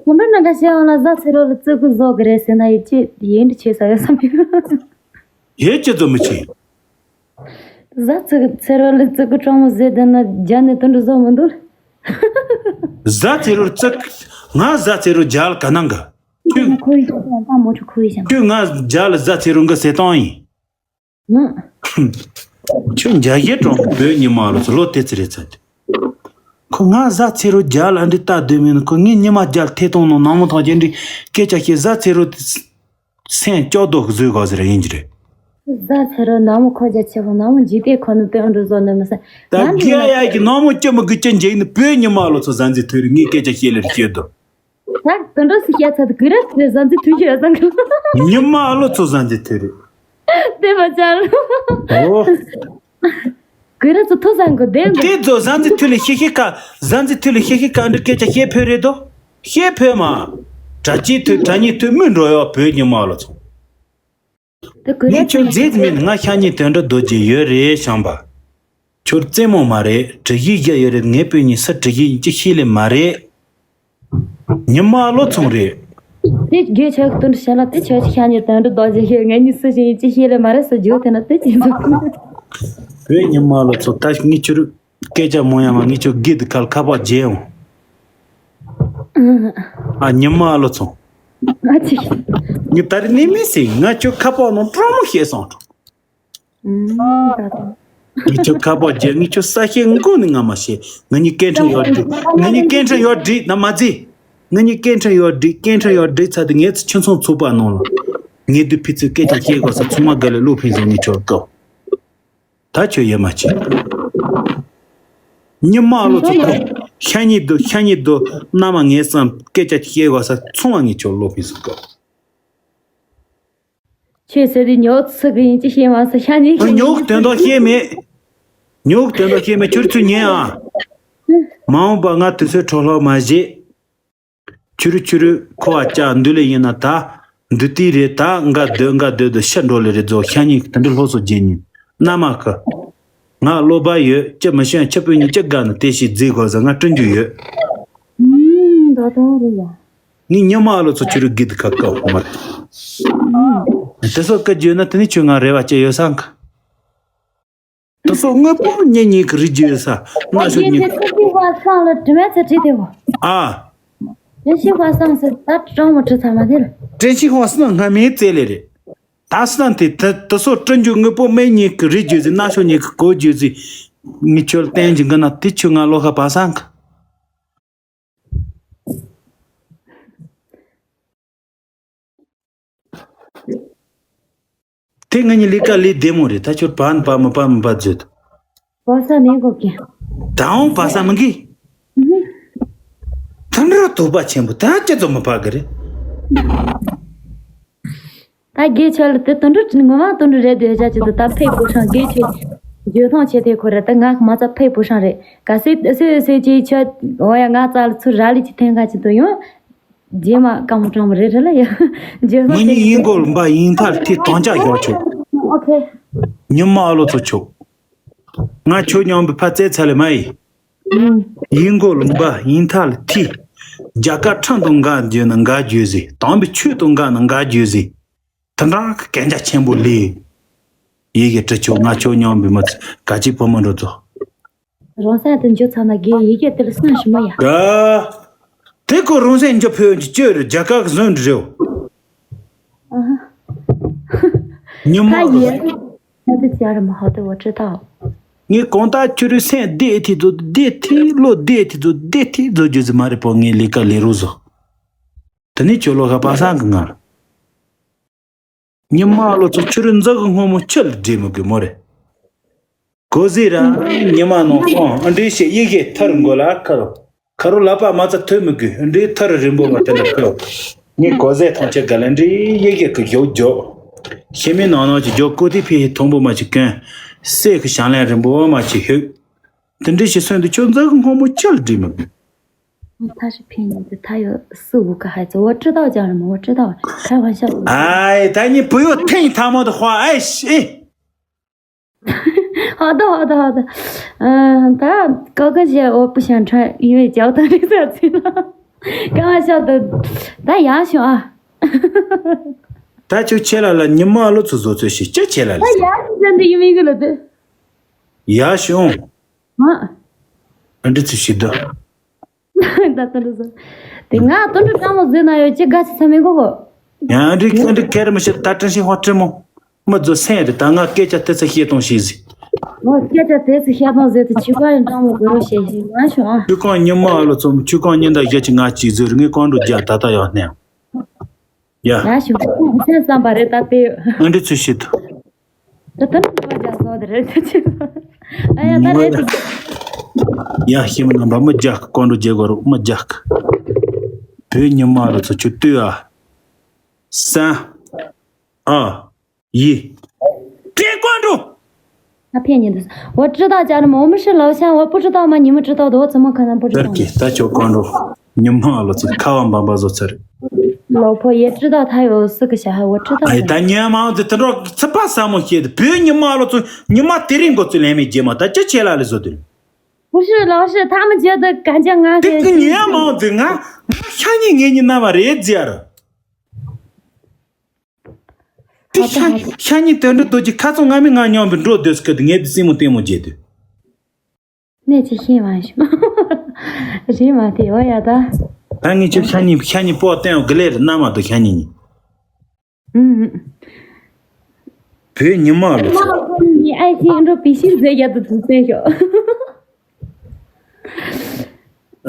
གོམ་པ་ནང་ག་བཤད་འོང་ལ་གཟའ་ཚེ་རོག་ལ་ཙི་གུ་བཟོ་དགོས་རེད་ཟེར་ན་ཡིད་ཆེས་ཡིན་འདྲི་བྱེད་ས་ཡོད་བསམ་ཡོད། ཡོད་ཅི་ཙམ་མི་བྱེད། གཟའ་ཚེ་ཚེ་རོག་ལ་ཙི་གུ་སྤྲང་མོ་བཟོས་བསྡད་ན་རྒྱ་ནས་དུད་འགྲོ་བཟོ་མི་འདུག་གཟའ་ཚེ་རོག་ཙི་གུ་ང་གཟའ་ཚེ་རོག་རྒྱ་ལ་ག་ནང་ག་ཁྱོད་ཁོ་ཡི་ཤ་ད་མོ་ཆུ་ཁོ་ཡི་ཤ། ཁྱོད་ང་རྒྱ་ལ་གཟའ་ཚེ་རོག་འགའ་ཟེར་བཏང་ཡིན། ཁྱོད་འཇའ་ཡེ་གྲོང་བོད་ཉི་མ་ལོ་ཚོ་ལོ་དེ་ཚེ་རེད་ཚ་དེ། ཁོ་ང་གཟའ་ཚེ་རོ་རྒྱལ་ཨ་འདྲི་ལྟ་སྡོད་མིན། ཁོ་ངའི་ཉི་མ་རྒྱལ་ཐེ་གཏོང་ནང་ནང་མོ་ཐང་ཅན་འདྲི་སྐད་ཆ་བཤད། གཟའ་ཚེ་རོ་སེམས་སྐྱོ་དོ་བཟོས་གོ་ཟེར་ཡིན་གྱི་རེད། གཟའ་ཚེ་རོ་ནང་མོ་ཁོ་རྒྱ་ཆེ་བོ་ནང་མོ་འཇིག་རྟེན་ཁོ་ནི་དོན་འགྲོ་བཟོ་ནི་མི་ས། ད་ཡང་དེ་རྒྱ་ཡ་གི་ནང་མོ་སྐྱོ་མི་དགོས་ཅན་འཇིག་ནི་བོད་ཉི་མ་ལོ་ཚོ་གཟའ་འཛིན་ཐོས་རེད། ངའི་སྐད་ཆ་བཤད་ལེར་བཤད་དོ། ད་དུད་འགྲོ་སི་སྐྱ་ཚ་དུ་གུ་ར་ཚི་རེ་གཟའ་འཛིན་ཐུ་ཤི་ར་སང་གི། ཉི་མ་ལོ་ཚོ་གཟའ་འཛིན་ཐུ་རེད། དེ་མ་ཅར། ཨོ། གུ་ར་ཚི་ཐུ་སང་གི་དེ། དེ་ཚོ་གཟའ་འཛིན་ཐུ་ལེ་ཤི་ཤི་ཀ། གཟའ་འཛིན་ཐུ་ལེ་ཤི་ཤི་ཀ་འདི་སྐད་ཆ་བཤད་ཕོད་རེད་དོ། བཤད་ཕོད་མ། དྲ་ཅི་ཐུ་དྲ་ཉི་ཐུ་མི་འགྲོ་ཡོ་བོད་ཉི་མ་ལོ་ཚོ། དེ་གུ་ར་ངས་ཁྱོད་ཚི་མཛེས་མིན། ང་ཤ་ཉེ་དོན་འགྲོ་རྡོ་རྗེ་ཡོད་རེད་བྱམས་པ། ཁྱོད་རྩེད་མོ་མ་རེད། གྲི་ཤིག་བཞག་ཡོད་རེད། ངའི་སྤུན་གཉིས་སུ་གྲི་ཤིག་ཡིན་ཅི་ཤེས་ལེ་མ་རེད། ཉི་མ་བློ་ཚོང་རེད། དེ་རྒྱུ་ཆག་སྟོན་བྱས་ལ་དེ་ཆག་ཤ་ཉེ་དོན་འགྲོ་རྡོ་རྗེ་ཤེས། ངའི་གཉིས་སུ་ཞིག་ཡིན་ཅི་ཤེས་ལེ་མ་རེད་སུ་རྒྱུ་དེ་ན་དེ་ཅི་འདུག་བོད་ཉི་མ་བློ་ཚོང་ད་ངས་ཁྱོད་སྐད་ཆ་མོ་ཡང་མ་ངས་ཁྱོད་དགེ་འདི་ཁལ་ཁ་པར་བརྗེད་འོང་། ཨ་ཉི་མ་བློ་ཚོང་། ཨ་ཅི། ངས་ད་རེ་ནས་མི་སྲིད། ང་ཁྱོད་ཁ་པར་ནང་སྤྲང་མོ་བཤད་སོང་། ཨུམ། ད་དུང་། ངས་ཁྱོད་ཁ་པར་རྒྱག་ངས་ཁྱོད་ས་ཤེས་མགོ་ནས་ང་མ་ཤེས། ང་གཉིས་སྐད་འཕྲིན་ཡོད་འགྲིག་ང་གཉིས་སྐད་འཕྲིན་ཡོད་འགྲིག་ན་མ་ཟེ། ང་གཉིས་སྐད་འཕྲིན་ཡོད་འགྲིག་སྐད་འཕྲིན་ཡོད་འགྲིག་ཚར་དུས་ངས་ཚོ་ཁྱིམ་ཚང་ཚོགས་པ་ནང་ལ། ངས་དུས་ཕི་ཚོས་སྐད་ཆ་བཤད་དགོས་ས་ཚང་མ་ག་ལེ་བློ་ཕན་སོང་ངས་ཁྱོད་བཀའ། ད་ཁྱོད་ཡོད་མ་ཆེ། ཉི་མ་བློ་ཚོ་ཁོ། ཤ་ཉེ་དུ་ཤ་ཉེ་དུ་མནའ་མ་ངས་བསམ་སྐད་ཆ་བཤད་དགོས་ས་ཚང་མ་ངས་ཁྱོད་བློ་ཕན་སོང་བཀའ། ཁྱོད་ཟེར་དུས་ཉོག་ཚི་གི་ཡིན་ཅི་ཤེས་མ་སོང་ཤ་ཉེ་ཁྱོད་ཉོག་དོན་དག་ཤེས་མེད། ཉོག་དོན་དག་ཤེས་མེད་ཁྱོད་ཚུར་ཉན་ཨ། མ་འོངས་པ་ང་དུས་ཚོད་འཕྲོ་བརླག་མ་བྱེད། ཆུ་རུ་ཆུ་རུ་ཁོ་བ་ཅག་འདུ་ལེ་ཡིན་ན་ད། འདུ་དུས་རེད་ད་འགའ་སྡོད་འགའ་སྡོད་དུ་ཤ་འགྲོ་ལེ་རེད་རྫོགས་ཤ་ཉེ་དུ་འདྲི་སློབ་གསོ་བྱེད་ཉིན་མནའ་མ་ཁུ། ང་བློ་བ་ཡོད་ཅི་མི་ཤེས་ཁྱི་སྤུན་གཉིས་ཅི་དགའ་ནི་དེ་ཞིག་རྫིག་དགོས་ཟེར་ང་སྤྲིན་རྒྱུ་ཡོད། ད་དུང་རེད་ཡ། ངས་ཉི་མ་ལོ་ཚོ་ཆུ་རུ་གི་དུ་ཁ་བཀའ་འོང་མ་རེད། དེ་སོགས་བཀའ་བརྗོད་ན་དེ་ནི་ཁྱོད་ང་རེ་བ་ཅི་ཡོད་སང་གི། དེ་སོགས་དངོས་པོ་གཉེན་ཉེ་གི་རིགས་བརྗོད་ས་ན་ཤོད་ཉིན། དེ་ཚོ་ཤི་བ་སང་ལ་དྲི་མ་ཚ་དྲི་དེ་བ། ཨ། དེ་ཤི་བ་སང་ཟེར་ད་གྲང་མོ་དྲི་ཚ་མ་དེ་ལ། དྲན་ཤི་བ་སང་སྔ་མའི་རྩེ་ལེ་རེད། ད་སང་དེ་དེ་དེ་སོགས་སྤྲིན་རྒྱུ་དངོས་པོ་སྨན་ཉིན་གི་རིགས་བརྗོད་ཟིན་ན་ཤོད་ཉིན་གི་གོ་བརྗོད་ཟིན། ངི་ཆོལ་བསྟན་གྱི་འགི་ན་དེ་ཆུ་ང་ལོ་ཁ་བ་སང་གི། དེ་ང་གཉིས་ལས་ཀ་ལས་བདེ་མོ་རེད་ད་ཁྱོད་བན་པ་མི་པ་མི་པ་བརྗོད། བ་ས་མི་གོ་གི། དང་བ་ས་མི་གི། ཐམ་ར་དོགས་པ་ཆེན་པོ་ད་ཅི་ཙམ་མི་པ་གི་རེད། ད་དགེ་ཆོས་ལ་དེ་དུད་འགྲོ་ངོ་མ་དུད་འགྲོ་རེད་དེ་བྱ་ཅི་ད་ད་ཕེ་པོ་ཤང་དགེ་ཆོས་འཇོལ་ཐང་བྱེད་དེ་ཁོ་རེད་ད་ང་མ་ཚ་ཕེ་པོ་ཤང་རེད་ག་སེ་སེ་སེ་ཅི་ཆོས་འོ་ཡ་ང་ཙ་ལ་ཚུར་ར་ལི་ཅི་ཐེན་ག་ཅི་དུ་ཡོང་། རྗེས་མ་སྐམ་སྐམ་རེད་རེད་ལ་ཡ། རྗེས་མ་ངེད་གཉིས་ཡིན་གོ་ལུང་པ་ཡིན་ཐལ་ཐི་དང་ཅག་ཡོད་ཆོག་ཨོ་ཁེ། ཉི་མ་ཨ་ལོ་ཚོ་ཆོག་ང་ཁྱོད་མཉམ་པའི་ཕ་བཙལ་ཚ་ལེ་མ་ཡིན། ཡིན་གོ་ལུང་པ་ཡིན་ཐལ་ཐི། རྒྱ་གར་ཁྲང་དང་འགའ་བརྗོད་ན་འགའ་བརྗོད་ཟིག་དང་པའི་ཆོས་དང་འགའ་ན་འགའ་བརྗོད་ཟིག་དེ་འདྲ་གི་གན་རྒྱ་ཆེན་པོ་ལས། ཡི་གེ་བྲི་ཆོག་ང་ཁྱོད་མཉམ་པའི་མི་ཚོ་ག་ཅི་བུ་མོ་འགྲོ་ཚོ། རང་ས་དུ་འཇོག་ཚར་ན་དགེ་ཡི་གེ་དེར་སང་ཞི་མོ་ཡ། ད། དེ་ཁོ་རང་སེམས་འཇོག་ཕོད་ཀྱི་སྤྱོད་རེད་རྒྱ་གར་གི་བཟོ་འདྲ་རེད། ཨ་ཧ། ཉི་མ་ད་ཡིན། ད་དེ་ཅི་ཡ་རེད་མ་ཧ་དེ་བ་ཁྲི་ཐག་ངས་གང་ལྟར་ཁྱོད་རའི་སེམས་བདེ་ཐི་བཟོ་བདེ་ཐི་བློ་བདེ་ཐི་བཟོ་བདེ་ཐི་བཟོ་རྒྱུ་ཟིག་མ་རེད་པོ་ངས་ལས་ཀ་ལས་རོགས་བཟོ། དེ་ནས་ཁྱོད་བློ་ཁ་པ་སང་གི་ངར། ཉི་མ་ལོ་ཚོ་ཆུ་རུ་འཛག་གི་སྔོན་མོ་ཆུ་ལ་བསྒྲིལ་མི་དགོས་མོ་རེད། གོ་ཟི་ར་ཉི་མ་ནང་སོང་ཨ་འདྲེ་ཞེས་ཡི་གེ་ཐར་མགོ་ལ་ཁ་རོ། ཁ་རོ་ལ་པ་མ་ཚ་ཐོས་མི་དགོས་འདྲེ་ཐར་རིན་པོ་མ་དེ་ལ་ཁ་རོ། ངས་གོ་ཟེ་ཐང་ཆེ་ག་ལ་འདྲེ་ཡི་གེ་གི་ཞོག་ཞོག་ཤེས་མི་ནང་ནང་གི་ཞོག་ཀོ་ཏི་ཕི་ཧི་མཐོང་པོ་མ་ཅིག་གོན། སྲས་ཀྱི་ཞང་ལན་རིན་པོ་མ་ཅིག་ཧུག་དེ་འདྲེ་ཞིག་སོན་དུ་ཁྱོད་འཛག་གི་སྔོན་མོ་ཆུ་ལ་བསྒྲིལ་མི་དགོས། ཐ་ཤི་ཕན་ཉིན་དུ་ཐ་ཡོད་སུ་བུ་ཀ་ཧ་ཙི་བོ་ཀྲི་ཏའོ་ཅང་རི་མོ་བོ་ཀྲི་ཏའོ་ཁ་བ་ཤ་བུ། ཨའི་ད་ཉི་བུ་ཡོད་ཐེངས་ཐ་མོ་དུ་ཧོ་ཨའི་ཤི། ཧ་ད་ཧ་ད་ཧ་ད། ཨ་ད་ཀ་ཀ་ཞེ་འོ་པུ་ཤང་ཁྲ་ཡི་བའི་ཅའོ་ད་རི་ས་ཚི་ན། ཀ་བ་ཤ་ད་ད་ཡང་ཤོ་ཨ། ད་ཁྱོད་ཆེ་ལ་ལ་ཉི་མ་ལོ་ཚོ་བཟོ་ཚོད་ཤི་ཅི་ཆེ་ལ་ལ། ད་ཡང་ཤི་ཟན་དུ་ཡི་མི་གི་ལ་དུ། ཡ་ཤོང་། མ། ཨ་འདྲི་ཚུལ་ཤི་ད། ད་དུ་འགྲོ་སོང་། དེ་ང་དུ་འགྲོ་སྐྲ་མོ་བཟོས་ན་ཡོད་ཅི་དགའ་ཆེ་ས་མི་གོ་གོ། ཡང་འགྲིག་འགྲིག་ཁེར་མི་ཤེས་ད་དྲན་ཤེས་ཧོ་ཁྲི་མོ། མི་བཟོ་སེང་རེད་ད་ང་སྐད་ཆ་དེ་ཚ་བཤད་གཏོང་ཤེས་ཟིག་ཨོ་སྐད་ཆ་དེ་ཚོ་བཤད་སྟངས་ཟེར་དུས་ཆུ་ཁང་ཡང་སྤྲང་མོ་དགོས་རོགས་བྱེད་ཞིག་ང་བྱུང་ཨ། ཆུ་ཁང་ཉི་མ་ཨ་ལོ་ཚོ་ཆུ་ཁང་ཉི་ཟླ་བཞི་གཅིག་ང་གཅིག་ཟེར་ངས་ཀོང་སྒྲོ་རྒྱག་ད་ལྟ་ཡང་སྣང་། ཡ། ཡ་ཞིག་ཁོ་ཚོ་བསམ་པ་རེད་ད་དེ། ཨ་འདྲི་ཚུལ་ཞིག་ཏུ། ད་ད་ནི་ལོ་རྒྱག་སོང་དེ་རེད་ད་ཅི། ཨ་ཡ་ད་རེད་དེ། ཡ་ཤི་མི་རྣམ་པ་མི་རྒྱག་ཀོང་སྒྲོ་རྒྱག་དགོས་རོགས་མི་རྒྱག་བོད་ཉི་མ་ཨ་ལོ་ཚོ་ཆུ་ལྟོས་ཨ། སན། ཨ། ཡི། ཀྲེ་ཀོན་ཀྲུ། ཨ་ཕན་ཉིན་དུ། 我知道家人们，我们是老乡，我不知道吗？你们知道的，我怎么可能不知道呢？ ལར་གི་ད་ཆོ་ཀོན་ཀྲུ། ཉི་མ་ཨ་ལོ་ཚོ་ཁ་བ་འབབ་འབབ་བཟོ་ཚར། 老婆也知道她有四个小孩，我知道的。 ཨ་ད་ཉི་མ་ཨ་ལོ་ཚོ་དེ་འདྲ་ཚིག་པ་ཟབ་མོ་བཤད་དེ་བོད་ཉི་མ་ཨ་ལོ་ཚོ་ཉི་མ་དེ་རིང་འགོ་ཚུགས་ལས་མེད་རྗེས་མ་ད་ཅི་བྱེད་ལ་ལས་བཟོ་དུས། 不是老师，他们觉得感觉俺给 དེ་ཉི་མ་ཨ་ལོ་ཚོ་ང་ང་ཤ་ཉེ་ངེད་གཉིས་རྣམ་པ་རེད་ཟེར། དེ་ཤ་ཤ་ཉེ་དོན་འགྲུབ་རྡོ་རྗེ་ཁ་ཚོ་ང་མི་ང་མཉམ་པའི་འགྲོ་སྡོད་སྐད་དུ་ངས་དེ་སྲིང་མོ་ལྟད་མོ་བརྗེད་དུས། གནས་ཚུལ་ཤེས་མ་བྱུང་། རེད་མ་དེ་འོ་ཡ་ད། ད་ངས་ཁྱོད་ཤ་ཉེ་ཤ་ཉེ་པོ་བསྟན་འོ་གི་ལེ་རེད་ན་མ་དོ་ཤ་ཉེ་ཉེ། ཨུམ། བོད་ཉི་མ་ལོ་ཚོ། ངའི་ཨའི་ཚེ་འགྲོ་པི་ཤིར་ཟེར་ཡ་དུ་དུ་བསྟན་ཤོག་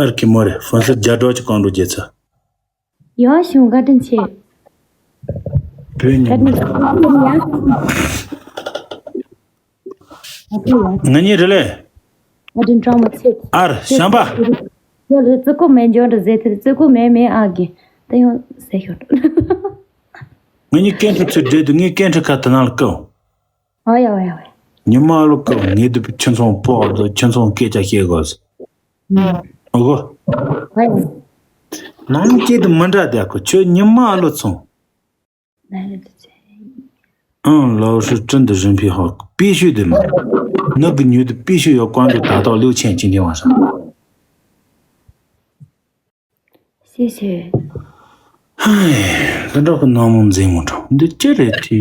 ཨར་ཁི་མོ་རེ་ཧྥོན་སར་རྒྱ་སྒྲོག་གི་ཀོང་སྒྲོ་རྒྱལ་ཚ། ཡོ་ཞུང་བཀའ་དྲིན་ཆེ། བོད་ཉི་བཀའ་མ། དྲིན་ཆེ། ང་གཉིས་རེ་ལེ། བཀའ་དྲིན་གྲོགས་མོ་ཚེ། ཨར་ཤམ་པ། ཡོ་ལེ་ཙི་ཀོ་མེ་འཇོན་འདྲ་ཟེར་ཐེ་ཙི་ཀོ་མེ་མེ་ཨ་གི་ད་ཡོང་ཟེར་ཤོག་ང་གཉིས་ཀེན་ཁྲི་ཚུར་བསྡད་དུས་ངས་ཀེན་ཁྲི་ཁ་དེ་ནང་ལ་བཀབ། ཨོ་ཡ་ཨོ་ཡ་ཨོ་ཡ། ཉི་མ་ཨ་ལོ་བཀབ་ངས་དུ་ཁྱོད་ཚོ་སྤོག་དུ་ཁྱོད་ཚོ་སྐད་ཆ་བཤད་དགོས། ཨོ་གོ། ཨོ་ཡ། ནང་སྐད་དུ་མི་འདྲ་དེ་ཁོ་ཁྱོད་ཉི་མ་ཨ་ལོ་ཚོང་། ཨང་ལའོ་ཧྲི་ཀྲིན་དུ་རིན་པའི་ཧོག་པེ་ཤུ་དེ་མ། ནུབ་གི་ཉུལ་དུ་པེ་ཤུ་ཡོད་ཀོང་གི་ད་ཐོག་ལེའུ་ཆེན་གཅིག་འདི་བ་ས། 谢谢། ཧའི། འདི་འདྲ་གི་ནང་མོ་མཛེས་མོ་འདྲ་འདི་ཅི་རེད་དེ།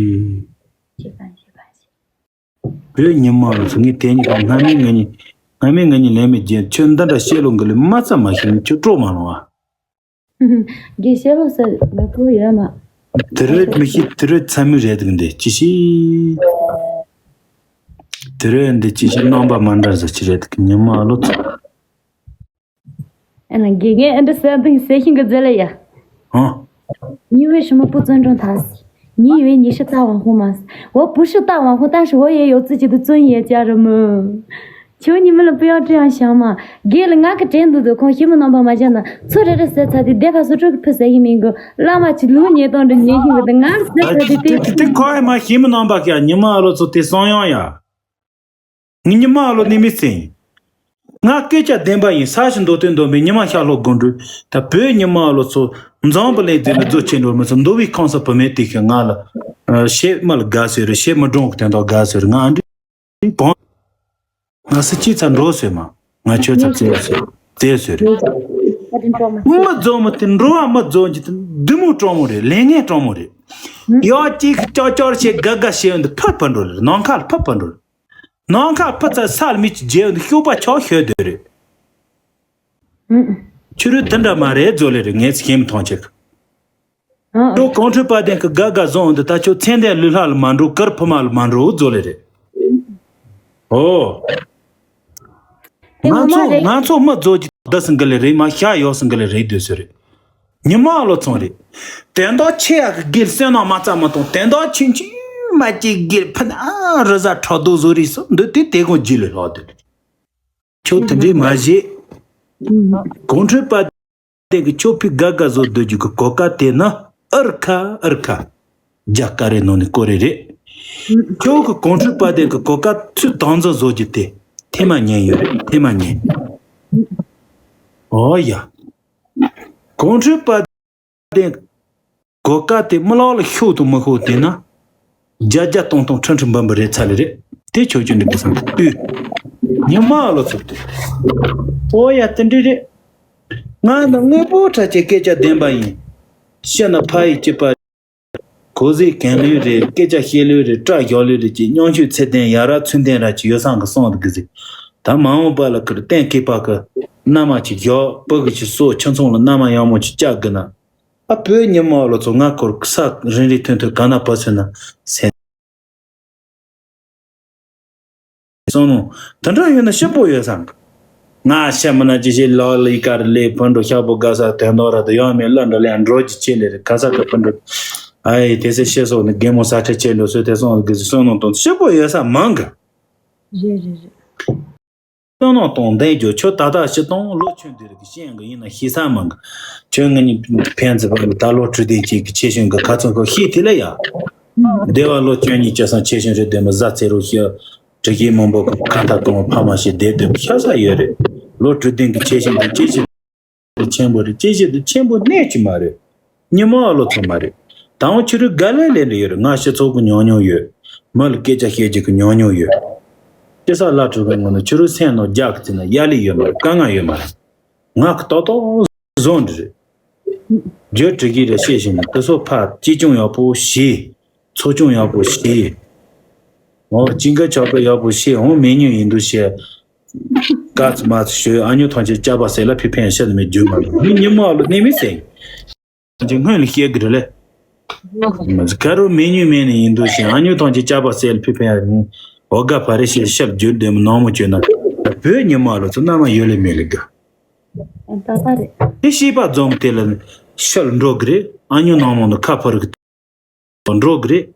བོད་ཉི་མ་ལོ་ཚོ་ངས་དེ་གཉིས་ཀ་སྔ་མའི་ང་གཉིས་སྔ་མའི་ང་གཉིས་ལས་མེད་རྒྱན་ཁྱོད་འདི་འདྲ་བཤད་ལོ་འགི་ལས་མ་ཙམ་མ་ཤེས་ནས་ཁྱོད་སྤྲོ་མ་ལོང་བ། དགེ་བཤད་ལོ་ཟེར་མི་གོ་ཡོད་མ། དེ་རོད་མི་ཤེས་དེ་རོད་ཚ་མི་རེད་འདུག་འདི་ཅི་ཤེས། དེ་རོད་འདི་ཅི་ཤེས་རྣམ་པ་མ་འདྲ་ཟེར་ཅི་རེད་འདུག་ཉི་མ་ལོ་ཚོ། ཨ་ན་དགེ་རྒན་ཨ་འདྲ་ཟེར་འདུག་ཟེར་ཤིང་གི་རྫི་ལ་ཡ། ཧང་། 你为什么不尊重他？你以为你是大网红吗？我不是大网红，但是我也有自己的尊严，家人们。求你们了，不要这样想嘛。དགེ་ལ་ང་གི་དྲན་འདུག་དུ་ཁོང་ཤི་མི་རྣམ་པ་མ་བྱས་ན་ཚུར་རེ་རེ་ཟེར་ཚར་དུས་སྡེ་ཁ་སུ་ཁྲུ་གི་ཕུ་ཟེར་ཡིན་མིན་གི་བླ་མ་གཅིག་ལུག་ཉེས་སྟོང་འདྲ་ཉེས་ཤིང་གི་དུ་ང་ལ་ཟེར་ཚར་དུས་དེ་དེ་དེ་ཁོ་ཨེ་མ་ཤི་མི་རྣམ་པ་ཀྱ་ཉི་མ་ཨ་ལོ་ཚོ་དེ་སང་ཡང་ཡ། ངས་ཉི་མ་ཨ་ལོ་ནི་མི་ཚེ་ཡིན། ང་སྐད་ཆ་བདེན་པ་ཡིན་ས་ཞིག་མདོ་དོན་འདོན་པའི་ཉི་མ་ཤར་ལྷོ་དགོན་སྒྲུབ་ད་བོད་ཉི་མ་ཨ་ལོ་ཚོ་འཛམ་བུ་གླིང་འཛིན་པའི་རྫོ་ཆེན་འགྲོ་མི་ཚོ་མདོ་བའི་ཁང་ས་བུ་མེད་དེ་ཤི་ང་ལ་ཤེས་མ་ལ་དགའ་ཟེར་རེད་ཤེས་མི་འགྲོང་གི་དོན་དག་དགའ་ཟེར་ང་འདྲི་བོང་ང་སི་ཅི་ཚ་འགྲོ་ཟེར་མ་ང་ཁྱོད་ཚ་བཙལ་ཟེར་བཙལ་ཟེར་རེད། མི་རྫོགས་མི་དེ་འགྲོ་བ་མི་རྫོགས་ཀྱི་དེ་བདུད་མོ་སྤྲང་མོ་རེད་ལས་ངན་སྤྲང་མོ་རེད། ཡག་ཅིག་ཅོག་ཅོག་བྱེད་དགའ་དགའ་བྱེད་འདི་ཕར་ཕར་འགྲོ་རེད་ནང་ཁ་ལ་ཕར་ཕར་འགྲོ་རེད། ནང་ཁ་ཕུ་ཚ་ས་ལ་མི་གཅིག་རྗེས་འདི་ཤོག་པ་ཆོག་ཤོད་དེ་རེད། ཆུ་རུད་དེ་འདྲ་མ་རེད་ཛོ་ལེ་རེད་ངས་ཚེ་མཐོང་ཆེ་གི། ཨོ། ཁྲོ་ཀོང་ཁྲོ་པ་དན་གི་དགའ་དགའ་བཟང་འདི་ད་ཆོ་ཚེ་འདས་ལུས་ལྷ་ལ་མ་འགྲོ་གར་ཕུ་མ་ལ་མ་འགྲོ་ཛོ་ལེ་རེད། ཨོ། ང་ཚོ་ང་ཚོ་མི་ཛོ་གི་ད་སི་འགི་ལེ་རེད་མ་ཤ་ཡོ་སི་འགི་ལེ་རེད་དུས་སི་རེད། ཉི་མ་ལོ་ཚོང་རེད། དེ་འདོག་ཆེ་ཡག་གི་སྒེར་སེམས་ནང་མ་རྩ་མ་གཏོང་དེ་འདོག་ཆུང་ཆུང་མ་ཅིག་སྒེར་ཕུ་ན་རི་ཟ་ཁྲག་རྡོ་བཟོ་རེས་སོ་འདི་དེ་དེ་གོང་ཇི་ལས་ལྷག་དེ་རེད། ཁྱོད་དེ་འདྲས་མ་བྱེད། ཀོང་ཁྲོས་པ་དེ་གི་ཁྱོད་ཕི་དགའ་དགའ་བཟོ་སྡོད་རྒྱུ་གི་གོ་སྐབས་དེ་ནི་ཨར་ཁ་ཨར་ཁ་རྒྱ་སྐད་རེ་ནང་ནས་བཀོད་རེ་རེད། ཁྱོད་གི་ཀོང་ཁྲོས་པ་དེ་གི་གོ་སྐབས་ཚུལ་དང་འཛིན་བཟོ་རྒྱུ་དེ་ཐེ་མ་ཉན་ཡོད་རེད་ཐེ་མ་ཉན། ཨོ་ཡ། ཀོང་ཁྲོས་པ་དེ་གོ་སྐབས་དེ་མི་ལོག་ལ་ཤོག་དང་མི་ཤོག་དེ་ན། བརྒྱ་བརྒྱ་སྟོང་སྟོང་ཁྲི་ཁྲི་འབུམ་འབུམ་རེད་ཚ་ལེ་རེད། དེ་ཆོས་ཀྱི་འདི་གི་སང་ལྟོས། ཉི་མ་ལོ་ཚོ་ལྟོས། ཨོ་ཡ་དེ་འདྲ་རེད། ང་ནི་དངོས་པོ་ཁྲ་ཆེ་སྐད་ཆ་བདེན་པ་ཡིན། ཤི་ན་ཕ་ཡི་སྐྱིད་པ། གོ་ཟེ་གན་ལོས་རེད་སྐད་ཆ་བཤད་ལོས་རེད་སྐྲ་བཞག་ལོས་རེད་ཀྱི་སྙོམ་ཆུང་ཚད་ལྡན་ཡ་ར་ཚུལ་ལྡན་ར་ཅིག་ཡོད་སང་གི་སོང་འདི་གི་ཟིག་ད་མ་འོངས་པ་ལ་ཁིར་གཏན་ཁེ་པ་གི་མནའ་མ་ཅིག་བཞག་སྤུ་གི་ཅིག་གསོ་ཁྱིམ་ཚང་ལ་མནའ་མ་ཡག་མོ་ཅིག་བཅའ་དགོས་ན། ཨ་བོད་ཉི་མ་ལོ་ཚོ་ང་ཁོར་ས་རིན་རིན་ཐོན་ཐོན་ག་ན་བབས་སོང་ན་སེམས། བསམ་མནོ་དེ་འདྲ་ཡོད་ན་ཞེ་པོ་ཡོད་ས་འདུག་ང་ཤ་མི་ན་ཅི་ཞིག་ལོ་ལི་ཀར་ལས་ཕུན་འགྲོ་ཤག་པོ་དགའ་ས་དོན་དག་ར་དུ་ཡང་མེད་ལ་འགྲོ་ལས་འགྲོ་ཅི་ཆེ་ལེ་རེ་ཁ་ས་ཁ་ཕུན་འགྲོ། ཨའི་དེ་སེ་ཤེས་སོགས་ནི་རྒན་མོ་ས་ཁྲ་ཆེ་ལོ་སོས་དེ་སོང་གི་བསམ་མནོ་དང་ཞེ་པོ་ཡོད་ས་མང་གི་རེད་རེད་རེད། བསམ་མནོ་དང་ལྡན་རྒྱུ་ཁྱོད་ད་ལྟ་ཤི་དང་ལོ་ཆུང་དུས་རིག་ཤེས་ཡོན་གི་ཡིན་ན་ཤེས་ས་མང་གི་ཁྱོད་ངི་ནི་ཕན་ཚུན་བར་ལ་ད་ལོ་དྲུག་ལྡན་གཅིག་གི་ཆེ་ཤོས་གི་ཁ་ཚོན་གི་ཤེས་དེ་ལ་ཡ། སྡེ་བ་ལོ་བཅུ་གཉིས་བཅུ་གསུམ་ཆེ་ཤོས་རེད་དེ་མི་བཟའ་ཚེ་རོ་ཤི། དྲི་གི་མང་པོ་གི་ཁ་མཐའ་གཏོང་བ་ཕ་མ་ཞིག་བསྡད་དེ་ཤ་ས་ཡོད་རེད། ལོ་དྲུག་ལྡན་གི་ཆེ་ཤོས་གི་ཆེ་ཤོས། ཆེན་པོ་རེད། ཅི་ཞིག་ཏུ་ཆེན་པོ་གནས་ཀྱི་མ་རེད། ཉི་མ་ཨ་ལོ་ཚོ་མ་རེད། ད་འོ་ཕྱི་རུ་དགའ་ལས་ལས་འདྲ་ཡོད་རེད། ང་སྤྱི་ཚོགས་ཀྱི་ཉོ་ཉོ་ཡོད། མི་ལ་སྐད་ཆ་བཤད་རྒྱུ་གི་ཉོ་ཉོ་ཡོད། སྐྱེ་ས་བླ་སྤྲུལ་པའི་ངོ་ནས་ཕྱི་རུ་སེམས་ནང་རྒྱག་གི་ཚེ་ན་ཡ་ལི་ཡོད་མ་རེད། དཀའ་ངལ་ཡོད་མ་རེད། ང་གི་ཏོག་ཏོག་བཟོ་འདྲ་རེད། རྒྱུ་དྲི་གི་རེད་བཤད་བཞིན་ན་དེ་ཚོ་ཕ་གཅེས་སྐྱོང་ཡག་པོ་བྱེད། འཚོ་སྐྱོང་ཡག་པོ་བྱེད། འོ་ཅིང་ག་ཆག་པ་ཡག་པོ་བྱེད། འོ་མེ་ཉུང་ཡིན་དུ་བྱེད། དཀའ་ཚེ་མ་ཚེ་ཞོལ་ཨ་ཉོ་ཐང་ཆེན་སྐྱ་པ་ཟེར་ལ་ཕི་ཕན་ཤ་ནི་མེད་རྒྱུ་མ་ལ་མི་ཉི་མ་ལ་གནས་མི་ཟེར། ཅིག་སྔོན་ལ་བཤད་གི་རེད་ལེ། ཁ་རུ་མེ་ཉུང་མེད་ནི་ཡིན་དུ་བྱེད་ཨ་ཉོ་ཐང་ཆེན་སྐྱ་པ་ཟེར་ལ་ཕི་ཕན་ཡ་ནི། འོ་དགའ་བ་རེ་ཞེས་ཤབ་རྒྱུ་འདོད་མི་ནང་མོ་བཅོས་ན། བོད་ཉི་མ་ལ་ཚོ་མནའ་མ་ཡོད་ལེ་མེད་ལེ་དགའ། ད་ལྟ་རེད། དེ་ཤེས་པ་འཛོམས་དེ་ལ་ཤལ་འགྲོ་གི་རེད། ཨ་ཉོ་ནང་མོ་ནི་ཁ་ཕར་གི་འགྲོ་གི་རེད།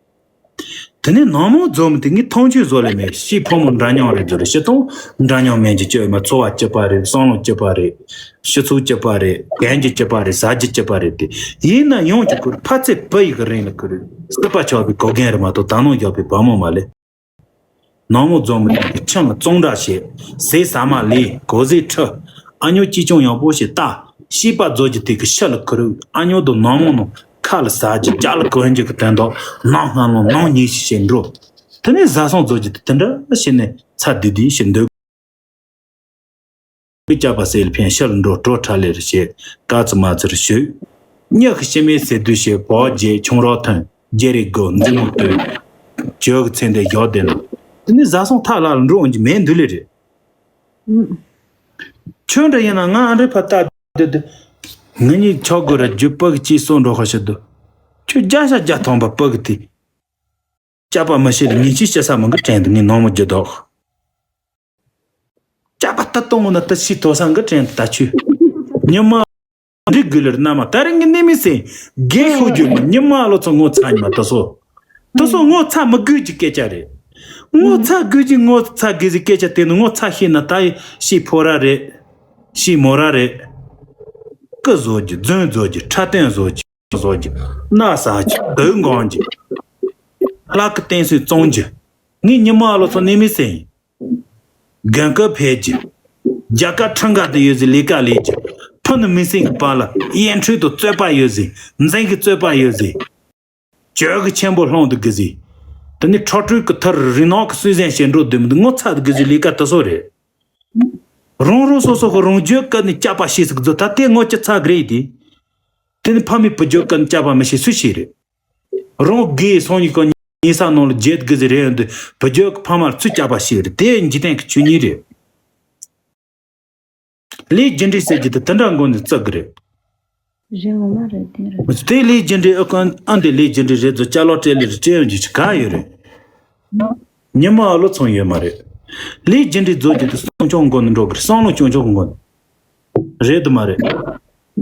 དེ་ནས་ནང་མོ་འཛོམས་དེ་ངས་མཐོང་ཆོས་བཟོ་ལས་མེད། ཤི་ཕོ་མོ་འདྲ་མཉམ་རེད་འདུག་རེད། ཤི་སྟོང་འདྲ་མཉམ་མེད་ཀྱི་སྤྱོད་མ་འཚོ་བ་སྐྱིད་པ་རེད། བསམ་བློ་སྐྱིད་པ་རེད། སྤྱི་ཚོགས་སྐྱིད་པ་རེད། གན་གྱི་སྐྱིད་པ་རེད། ཟ་རྒྱུ་སྐྱིད་པ་རེད་དེ། ཡིན་ན་ཡང་གྱི་ཁུར་ཕ་ཚེ་བུ་ཡི་གི་རིང་ལ་ཁུར་སྲིད་པ་ཆགས་པའི་གོ་རྒན་རེད་མ་གཏོགས་ད་ནང་བཞག་པའི་བུ་མོ་མ་ལས། ནང་མོ་འཛོམས་མི་དེ་ཆང་ལ་བཙོང་འདྲ་བྱེད། ཟས་ཟ་མ་ལས་གོ་ཟས་ཁྲི། ཨ་ཉོ་ཅི་ཅུང་ཡག་པོ་ཞིག་ལྟ། ཤེས་པ་རྫོགས་ཀྱི་དེ་གི་ཤ་ལ་ཁུ་རུ་ཨ་ཉོ་དང་ནང་མོ་ནང་ཁ་ལ་ཟ་རྒྱུ་ཅག་ལ་གོན་རྒྱུ་གི་དོན་དག་ནང་སྔ་ལོང་ནང་ཉིད་ཞིག་བྱེད་འགྲོ། དེ་ནས་བཟའ་ཚང་རྫོགས་ཀྱི་དེ་དེ་འདྲ་བྱས་ནས་ཚ་དི་དི་ཞིག་འདོད། སྐྱབས་པ་སེལ་ཕན་ཕྱིར་འགྲོ་སྤྲོ་ཁྲ་ལེར་བྱེད། དཀའ་ཙི་མ་ཙིར་བྱོས། སྙི་ཤི་ཤི་མེད་ཟེར་དུས་བྱེད་བོ་རྗེ་ཆུང་རོགས་ཐོན། རྗེ་རེ་དགོ་འཛིན་མོ་ལྟོས། བྱོས་གི་ཚེ་འདི་ཡོད་དེ་ན། དེ་ནི་བཟའ་ཚང་ཐག་ལ་འགྲོ་འོང་གི་མེད་འདུག་ལེ་རེད། ཁྱོད་འདྲ་ཡིན་ན་ང་ཨ་འདྲེ་ཕ་ལྟ་དེ་དེ། ང་གཉིས་ཆོག་དགོས་ར་རྒྱུ་པག་ཅི་སོང་འགྲོ་ཁ་ཤི་འདུག་ཁྱོད་བརྒྱ་ཤ་བརྒྱ་ཐོངས་པ་པག་དེ། སྐྱབས་པ་མི་ཤེས་ལ་ཉིན་གཅིག་སྐྱེ་ས་མང་གི་དྲན་དུ་ངས་ནོར་མོ་རྒྱུ་དོག་སྐྱབས་པ་ལྟ་གཏོང་ངོ་ན་ལྟ་ཤི་དོ་སང་གི་དྲན་དུ་ད་ཆུ། ཉི་མ། འདི་དགུ་ལེར་རྣམ་མ་ད་རིང་གི་གནས་མི་སེ། རྒན་ཤོག་རྒྱུ་མ་ཉི་མ་ལོ་ཚོ་ངོ་ཚ་ཉི་མ་ད་སོ། ད་སོ་ངོ་ཚ་མི་དགོས་ཀྱི་སྐད་ཆ་རེད། ངོ་ཚ་དགོས་ཀྱི་ངོ་ཚ་དགོས་ཀྱི་སྐད་ཆ་དེ་ནི་ངོ་ཚ་ཤེས་ན་ད་ཡི་ཤི་ཕོ་ར་རེད། ཤི་མོ་ར་རེད། ཀི་བཟོ་རྒྱུ་རྫུན་བཟོ་རྒྱུ་ཁྲ་སྟོན་བཟོ་རྒྱུ། བཟོ་རྒྱུ། སྣ་ཟ་རྒྱུ་དོན་གང་རྒྱུ། ལྷ་ཀི་བསྟན་སྲིད་བཙོང་རྒྱུ། ངས་ཉི་མ་ལོ་ཚོ་གནས་མི་སེ་ཡིན། རྒན་ཀི་ཕེབས་རྒྱུ། རྒྱ་གར་ཁྲིམས་འགལ་དུ་ཡོད་ཟེར་ལས་ཀ་ལས་རྒྱུ། ཕུ་ནུ་མི་སེང་གི་བར་ལ་ཡན་ཁྲོད་དུ་རྩོད་པ་ཡོད་ཟེར་འཛིང་གི་རྩོད་པ་ཡོད་ཟེར། གྱོད་གི་ཆེན་པོ་སློང་དུ་གི་ཟེར། དེ་ནི་ཁྲག་དྲུད་གི་ཐར་རི་ནག་གི་སུས་ཟན་བྱེད་འགྲོ་དུས་མི་འདུག་ངོ་ཚ་དུ་གི་ཟེར་ལས་ཀ་དུ་སོ་རེད། རང་རང་སོ་སོ་གི་རང་རྒྱུད་ཀ་ནས་སྐྱབས་པ་ཤེས་སུ་གི་ཚོ་ད་ལྟའི་ངོ་ཅི་ཚ་གི་རེད་དེ། དེ་ནི་ཕ་མའི་བུ་རྒྱུད་ཀ་ནས་སྐྱབས་པ་མི་ཤེས་སུ་ཤེས་རེད། རང་དགེ་སོང་ཉིད་ཀྱི་ཉེ་ས་ནང་ལ་རྒྱལ་དགུ་ཟེར་རེད་འདི་བུ་རྒྱུད་ཀྱི་ཕ་མར་ཚུར་སྐྱབས་པ་ཤེས་རེད་དེ་འཇིག་རྟེན་གྱི་ཆོས་ཉིད་རེད། ལས་རྒྱུ་འབྲས་ཟེར་རྒྱུ་དེ་དེ་འདྲ་མགོ་ནས་བརྩི་གི་རེད། རེད་འོ་མ་རེད་དེ་རེད། དེ་ལས་རྒྱུ་འབྲས་ཨ་ཀ་ཨ་འདི་ལས་རྒྱུ་འབྲས་རེད་ཚོ་ཅ་ལག་སྤྲད་ལེ་རེད་སྤྲད་ཡོང་རྒྱུ་ཅི་ག་ཡོད་རེད། ཉི་མ་ཨ་ལོ་ཚང་ཡོད་མ་རེད། ལས་རྒྱུ་འབྲས་རྫོགས་རྒྱུ་དེ་སྲུང་སྐྱོང་མགོ་ནས་འགྲོ་གི་རེད་བསམ་བློ་སྐྱོང་ཆོག་གི་མགོ་ནས། རེད་དུ་མ་རེད།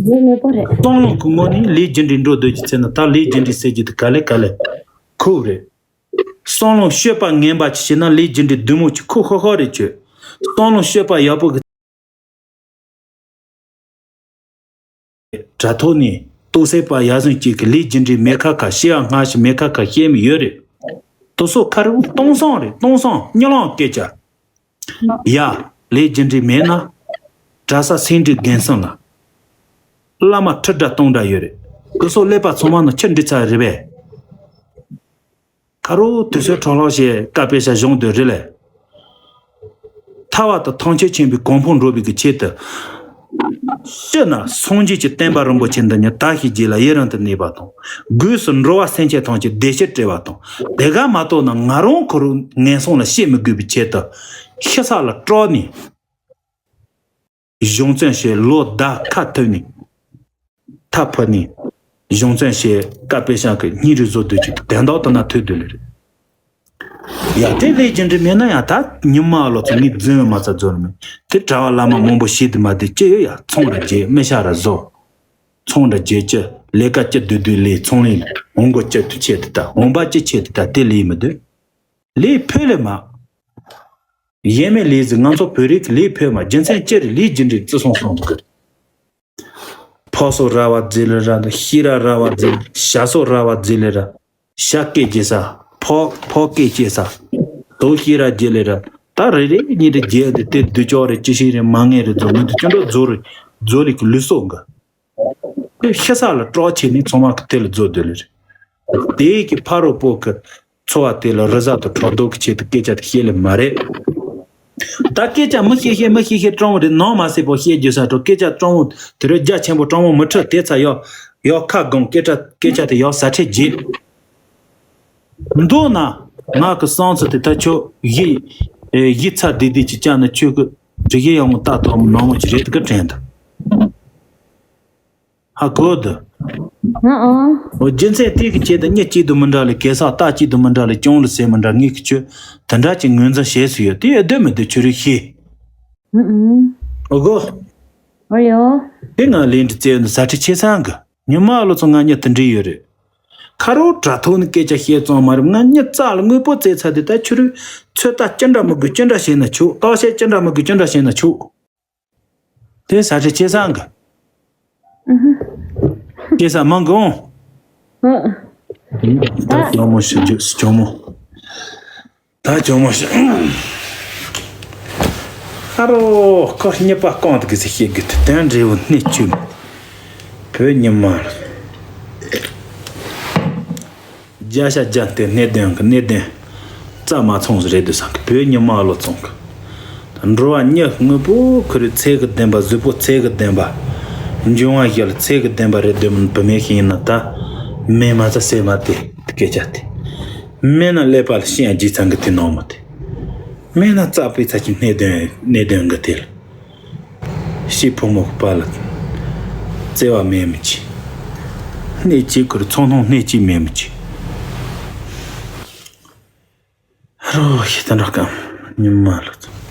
རེད་མེད་པོ་རེད། སྲང་ལོང་གི་ངོ་ནས་ལས་རྒྱུ་འབྲས་འགྲོ་སྡོད་ཀྱི་ཚེ་ན་ད་ལས་རྒྱུ་འབྲས་ཟེར་རྒྱུ་དེ་ག་ལེ་ག་ལེ། ཁུག་རེད། སྲང་ལོང་སྤྱོད་པ་ངན་པ་ཅིག་བྱས་ན་ལས་རྒྱུ་འབྲས་བདུད་མོ་ཅིག་ཁུག་ཧོ་ཧོ་རེད་ཆོད། སྲང་ལོང་སྤྱོད་པ་ཡག་པོ་གི་དྲ་ཐོག་ནས་ལྟོགས་སེ་པ་ཡ་ཟུང་གཅིག་གི་ལས་རྒྱུ་འབྲས་མེ་ཁ་ཁ་ཤི་ཡ་སྔ་ཕྱི་མེ་ཁ་ཁ་ཤེས་མི་ཡོད་རེད། དུ་སོ་ཁ་རུ་སྟོང་སང་རེད་སྟོང་སང་གཉིད་ལམ་སྐད་ཆ། ཡ། ལས་རྒྱུ་འབྲས་མེད་ན། གྲྭ་ས་སེ་འབྲས་རྒན་སོང་ལ། བླ་མ་ཁྲི་འདྲ་སྟོང་འདྲ་ཡོད་རེད། དེ་ཚོ་ཀླད་པ་ཚང་མ་ནང་ཁྱི་འདྲི་ཚར་རེད་པས། ཁ་རོག་དུས་ཚོད་འཕྲོ་བརླག་བྱས་ཀ་དཔེ་ཤ་གཞུང་དུ་རེད་ལས། ཐར་བ་དང་ཐམས་ཅད་མཁྱེན་པའི་གོ་འཕང་འགྲུབ་པའི་གི་ཆེད་དུ། སྤྱིར་ན་སངས་རྒྱས་ཀྱི་བསྟན་པ་རིན་པོ་ཆེ་འདི་ཉིད་དར་ཞིང་རྒྱས་ལ་ཡུན་རིང་དུ་གནས་པ་དང་། སྒོས་སུ་འགྲོ་བ་སེམས་ཅན་ཐམས་ཅད་བདེ་སྐྱིད་སྤྲད་པ་དང་། དེ་ག་མ་གཏོགས་ན་ང་རང་ཁོ་རང་ངན་སོང་ལ་སྐྱེ་མི་དགོས་པའི་ཆེད་དུ། ཤི་ས་ལ་སྐྲག་ནས། གཞུང་བཙན་བྱས་ལོ་ཟླ་ཁ་ཐུག་ནས། ཐབས་ཕུ་ནས། གཞུང་བཙན་བྱས་ཀ་དཔེ་ཤང་གི་སྙིང་རུས་བཟོ་སྡོད་ཅིག་དན་རྟགས་དུ་ན་ཐུག་སྡོད་ལེ་རེད། ཡ་དེ་ལས་རྒྱུ་འབྲས་མེད་ན་ཡང་ད་ཉི་མ་ལོ་ཚོ་ངས་རྫུན་མ་ཚ་རྫུན་མེད་དེ་གྲྭ་བ་བླ་མ་མང་པོ་ཤེས་དུ་མ་དེ་ཅི་ཡོད་ཡ་ཚོང་ར་རྒྱས་མི་ཤ་ར་བཟོ། ཚོང་ར་རྒྱས་ཅི་ལས་ཀ་ཅི་བསྡུ་བསྡུ་ལས་ཚོང་ལས་འོང་གོ་ཅི་དུ་ཆེ་དུ་ད་འོང་པ་ཅི་ཆེ་དུ་ད་དེ་ལས་མི་འདུག་ལས་ཕོད་ལས་མ། གཞན་མའི་ལས་ཟིག་ང་ཚོ་བོད་རིགས་ཀྱི་ལས་ཕོད་མ་རྒྱུ་མཚན་ཅི་རེད་ལས་རྒྱུ་འབྲས་བརྩི་སྲུང་སྲུང་དགོས། ཕོ་སོ་ར་བ་རྫི་ལི་ར་འདི་ཤི་ར་ར་བ་རྫི་ལི་ཤ་སོ་ར་བ་རྫི་ལི་ར་ཤ་སྐད་ཅེ་ས་ཕོ་ཕོ་སྐད་ཅེ་ས་དོ་ཤི་ར་རྒྱི་ལི་ར་ད་རེ་རེ་གཉིས་རེ་རྒྱལ་འདི་དེ་སྡུག་ཅོག་རེ་ཅི་ཞིག་རེ་མ་ངན་རེ་རྫོ་མི་འདི་ཅི་འགྲོ་རྫོ་རེ་རྫོ་ལི་གི་ལུས་སོ་འགའ། དེ་ཤི་ས་ལ་གྲོགས་བྱེད་ནི་ཚང་མ་གི་དེ་ལ་རྫོ་སྡོད་ལི་རེད། དེ་གི་ཕ་རོལ་པོ་གི་འཚོ་བ་དེ་ལ་རི་ཟ་དང་ཁྲག་རྡོག་གི་ཆེད་དུ་སྐད་ཆ་དེ་བཤད་ལེ་མ་རེད། ད་སྐད་ཆ་མི་བཤད་བཤད་མི་བཤད་བཤད་སྤྲང་བོ་རེད་ནང་མ་སྲིད་པོ་བཤད་རྒྱུ་ས་འགྲོ་སྐད་ཆ་སྤྲང་བོ་དེ་རུ་རྒྱ་ཆེན་པོ་སྤྲང་བོ་མི་ཁྲི་དེ་ཚ་ཡོ་ཡོ་ཁ་སྒོང་སྐད་ཆ་སྐད་ཆ་དེ་ཡོ་ཟ་ཁྲེ་རྗེ། མདོ་ན་ང་གི་གསང་ཚུལ་དེ་ད་ཆོ་ཡི་ཡི་ཚ་དེ་དེ་ཅི་ཅག་ནི་ཆོས་གི་དྲི་གི་ཡང་མོ་ལྟ་ཐོག་མི་ནང་མོ་ཅི་རེད་དེ་གི་དྲན་ད། ཧ་གོ་འདི། ཨ་ཨ། འོ་རྒྱུ་མཚན་དེ་གི་ཆེད་དུ་མྱི་གཅིག་ཏུ་མི་འདྲ་ལ་གེ་སར་རྟ་གཅིག་ཏུ་མི་འདྲ་ལ་གྱོང་ལ་ཟེར་མི་འདྲ་ངེད་ཀྱི་ཆོས་དེ་འདྲ་ཅིག་ངོས་འཛིན་བྱེད་སུ་ཡོད་དེ་ཡོད་དོན་མི་འདུག་ཆོས་རིག་ཤེས། ཨ་ཨ། འོ་གོ། འོ་ཡོ། དེ་ང་ལན་འདྲི་བཙལ་ནི་ཟ་ཁྲི་ཆེ་སང་གི་ཉི་མ་ལོ་ཚོ་ང་གཉིས་དུ་འདྲི་ཡོད་རེད། ཁ་རོག་དྲ་ཐོག་ནི་སྐད་ཆ་བཤད་ཙང་མ་རེད་ང་གཉིས་རྩ་ལ་དངོས་པོ་བཙལ་ཚར་དེ་ད་ཆོས་རིག་ཚོད་ལྟ་ཅི་འདྲ་མི་དགོས་ཅི་འདྲ་བྱས་ན་ཆོག་བརྟག་དཔྱད་ཅི་འདྲ་མི་དགོས་ཅི་འདྲ་བྱས་ན་ཆོག་དེ་ས་ཁྲི་ཆེ་སང་གི། ཆེ་ས་མང་གི་འོང་། ད་ཇོ་མོ་ཞིག་ཇོ་ཇོ་མོ། ད་ཇོ་མོ་ཞིག་ཨ་རོ་ཁོ་གཉིས་པ་གང་དུ་གི་ཟིག་ཤེས་གི་དེ་དོན་འབྲས་བུ་སྣེ་བཅུ། བོད་ཉི་མ་ལ། རྒྱ་ཤ་རྒྱ་སྟེ་གནད་དོན་གི་གནད་དོན་རྩ་མ་ཚང་ཟིག་རེད་འདུག་བསམ་གི་བོད་ཉི་མ་ལོ་ཚང་གི། འགྲོ་བ་མྱི་དངོས་པོ་ཁོ་རེ་ཚད་ཀྱི་ལྡན་པ་གཟུགས་པོ་ཚད་ཀྱི་ལྡན་པ། འབྱུང་བ་བཞི་ལ་ཚད་ཀྱི་ལྡན་པ་རེད་འདོད་མིན་བུད་མེད་ཞིག་ཡིན་ན་ད། མེད་མ་ཚ་སེ་མ་དེ་སྐད་ཆ་དེ། མེད་ན་ཀླད་པ་ལ་ཤི་ཡང་རྗེས་ཚང་གི་དེ་ནོར་མོ་དེ། མེད་ན་རྩ་པའི་ཚ་གྱི་གནད་དོན་གནད་དོན་གི་དེ་ལ། ཤི་ཕོ་མོ་གི་པ་ལ། བརྩེ་བ་མེད་མི་ཅི། སྣེ་གཅིག་ཁུར་ཚོང་སྣང་སྣེ་གཅིག་མེད་མི་ཅི། རོ་ཞེ་ད་འདྲ་གམ་ཉི་མ་ལོ་ཚོ།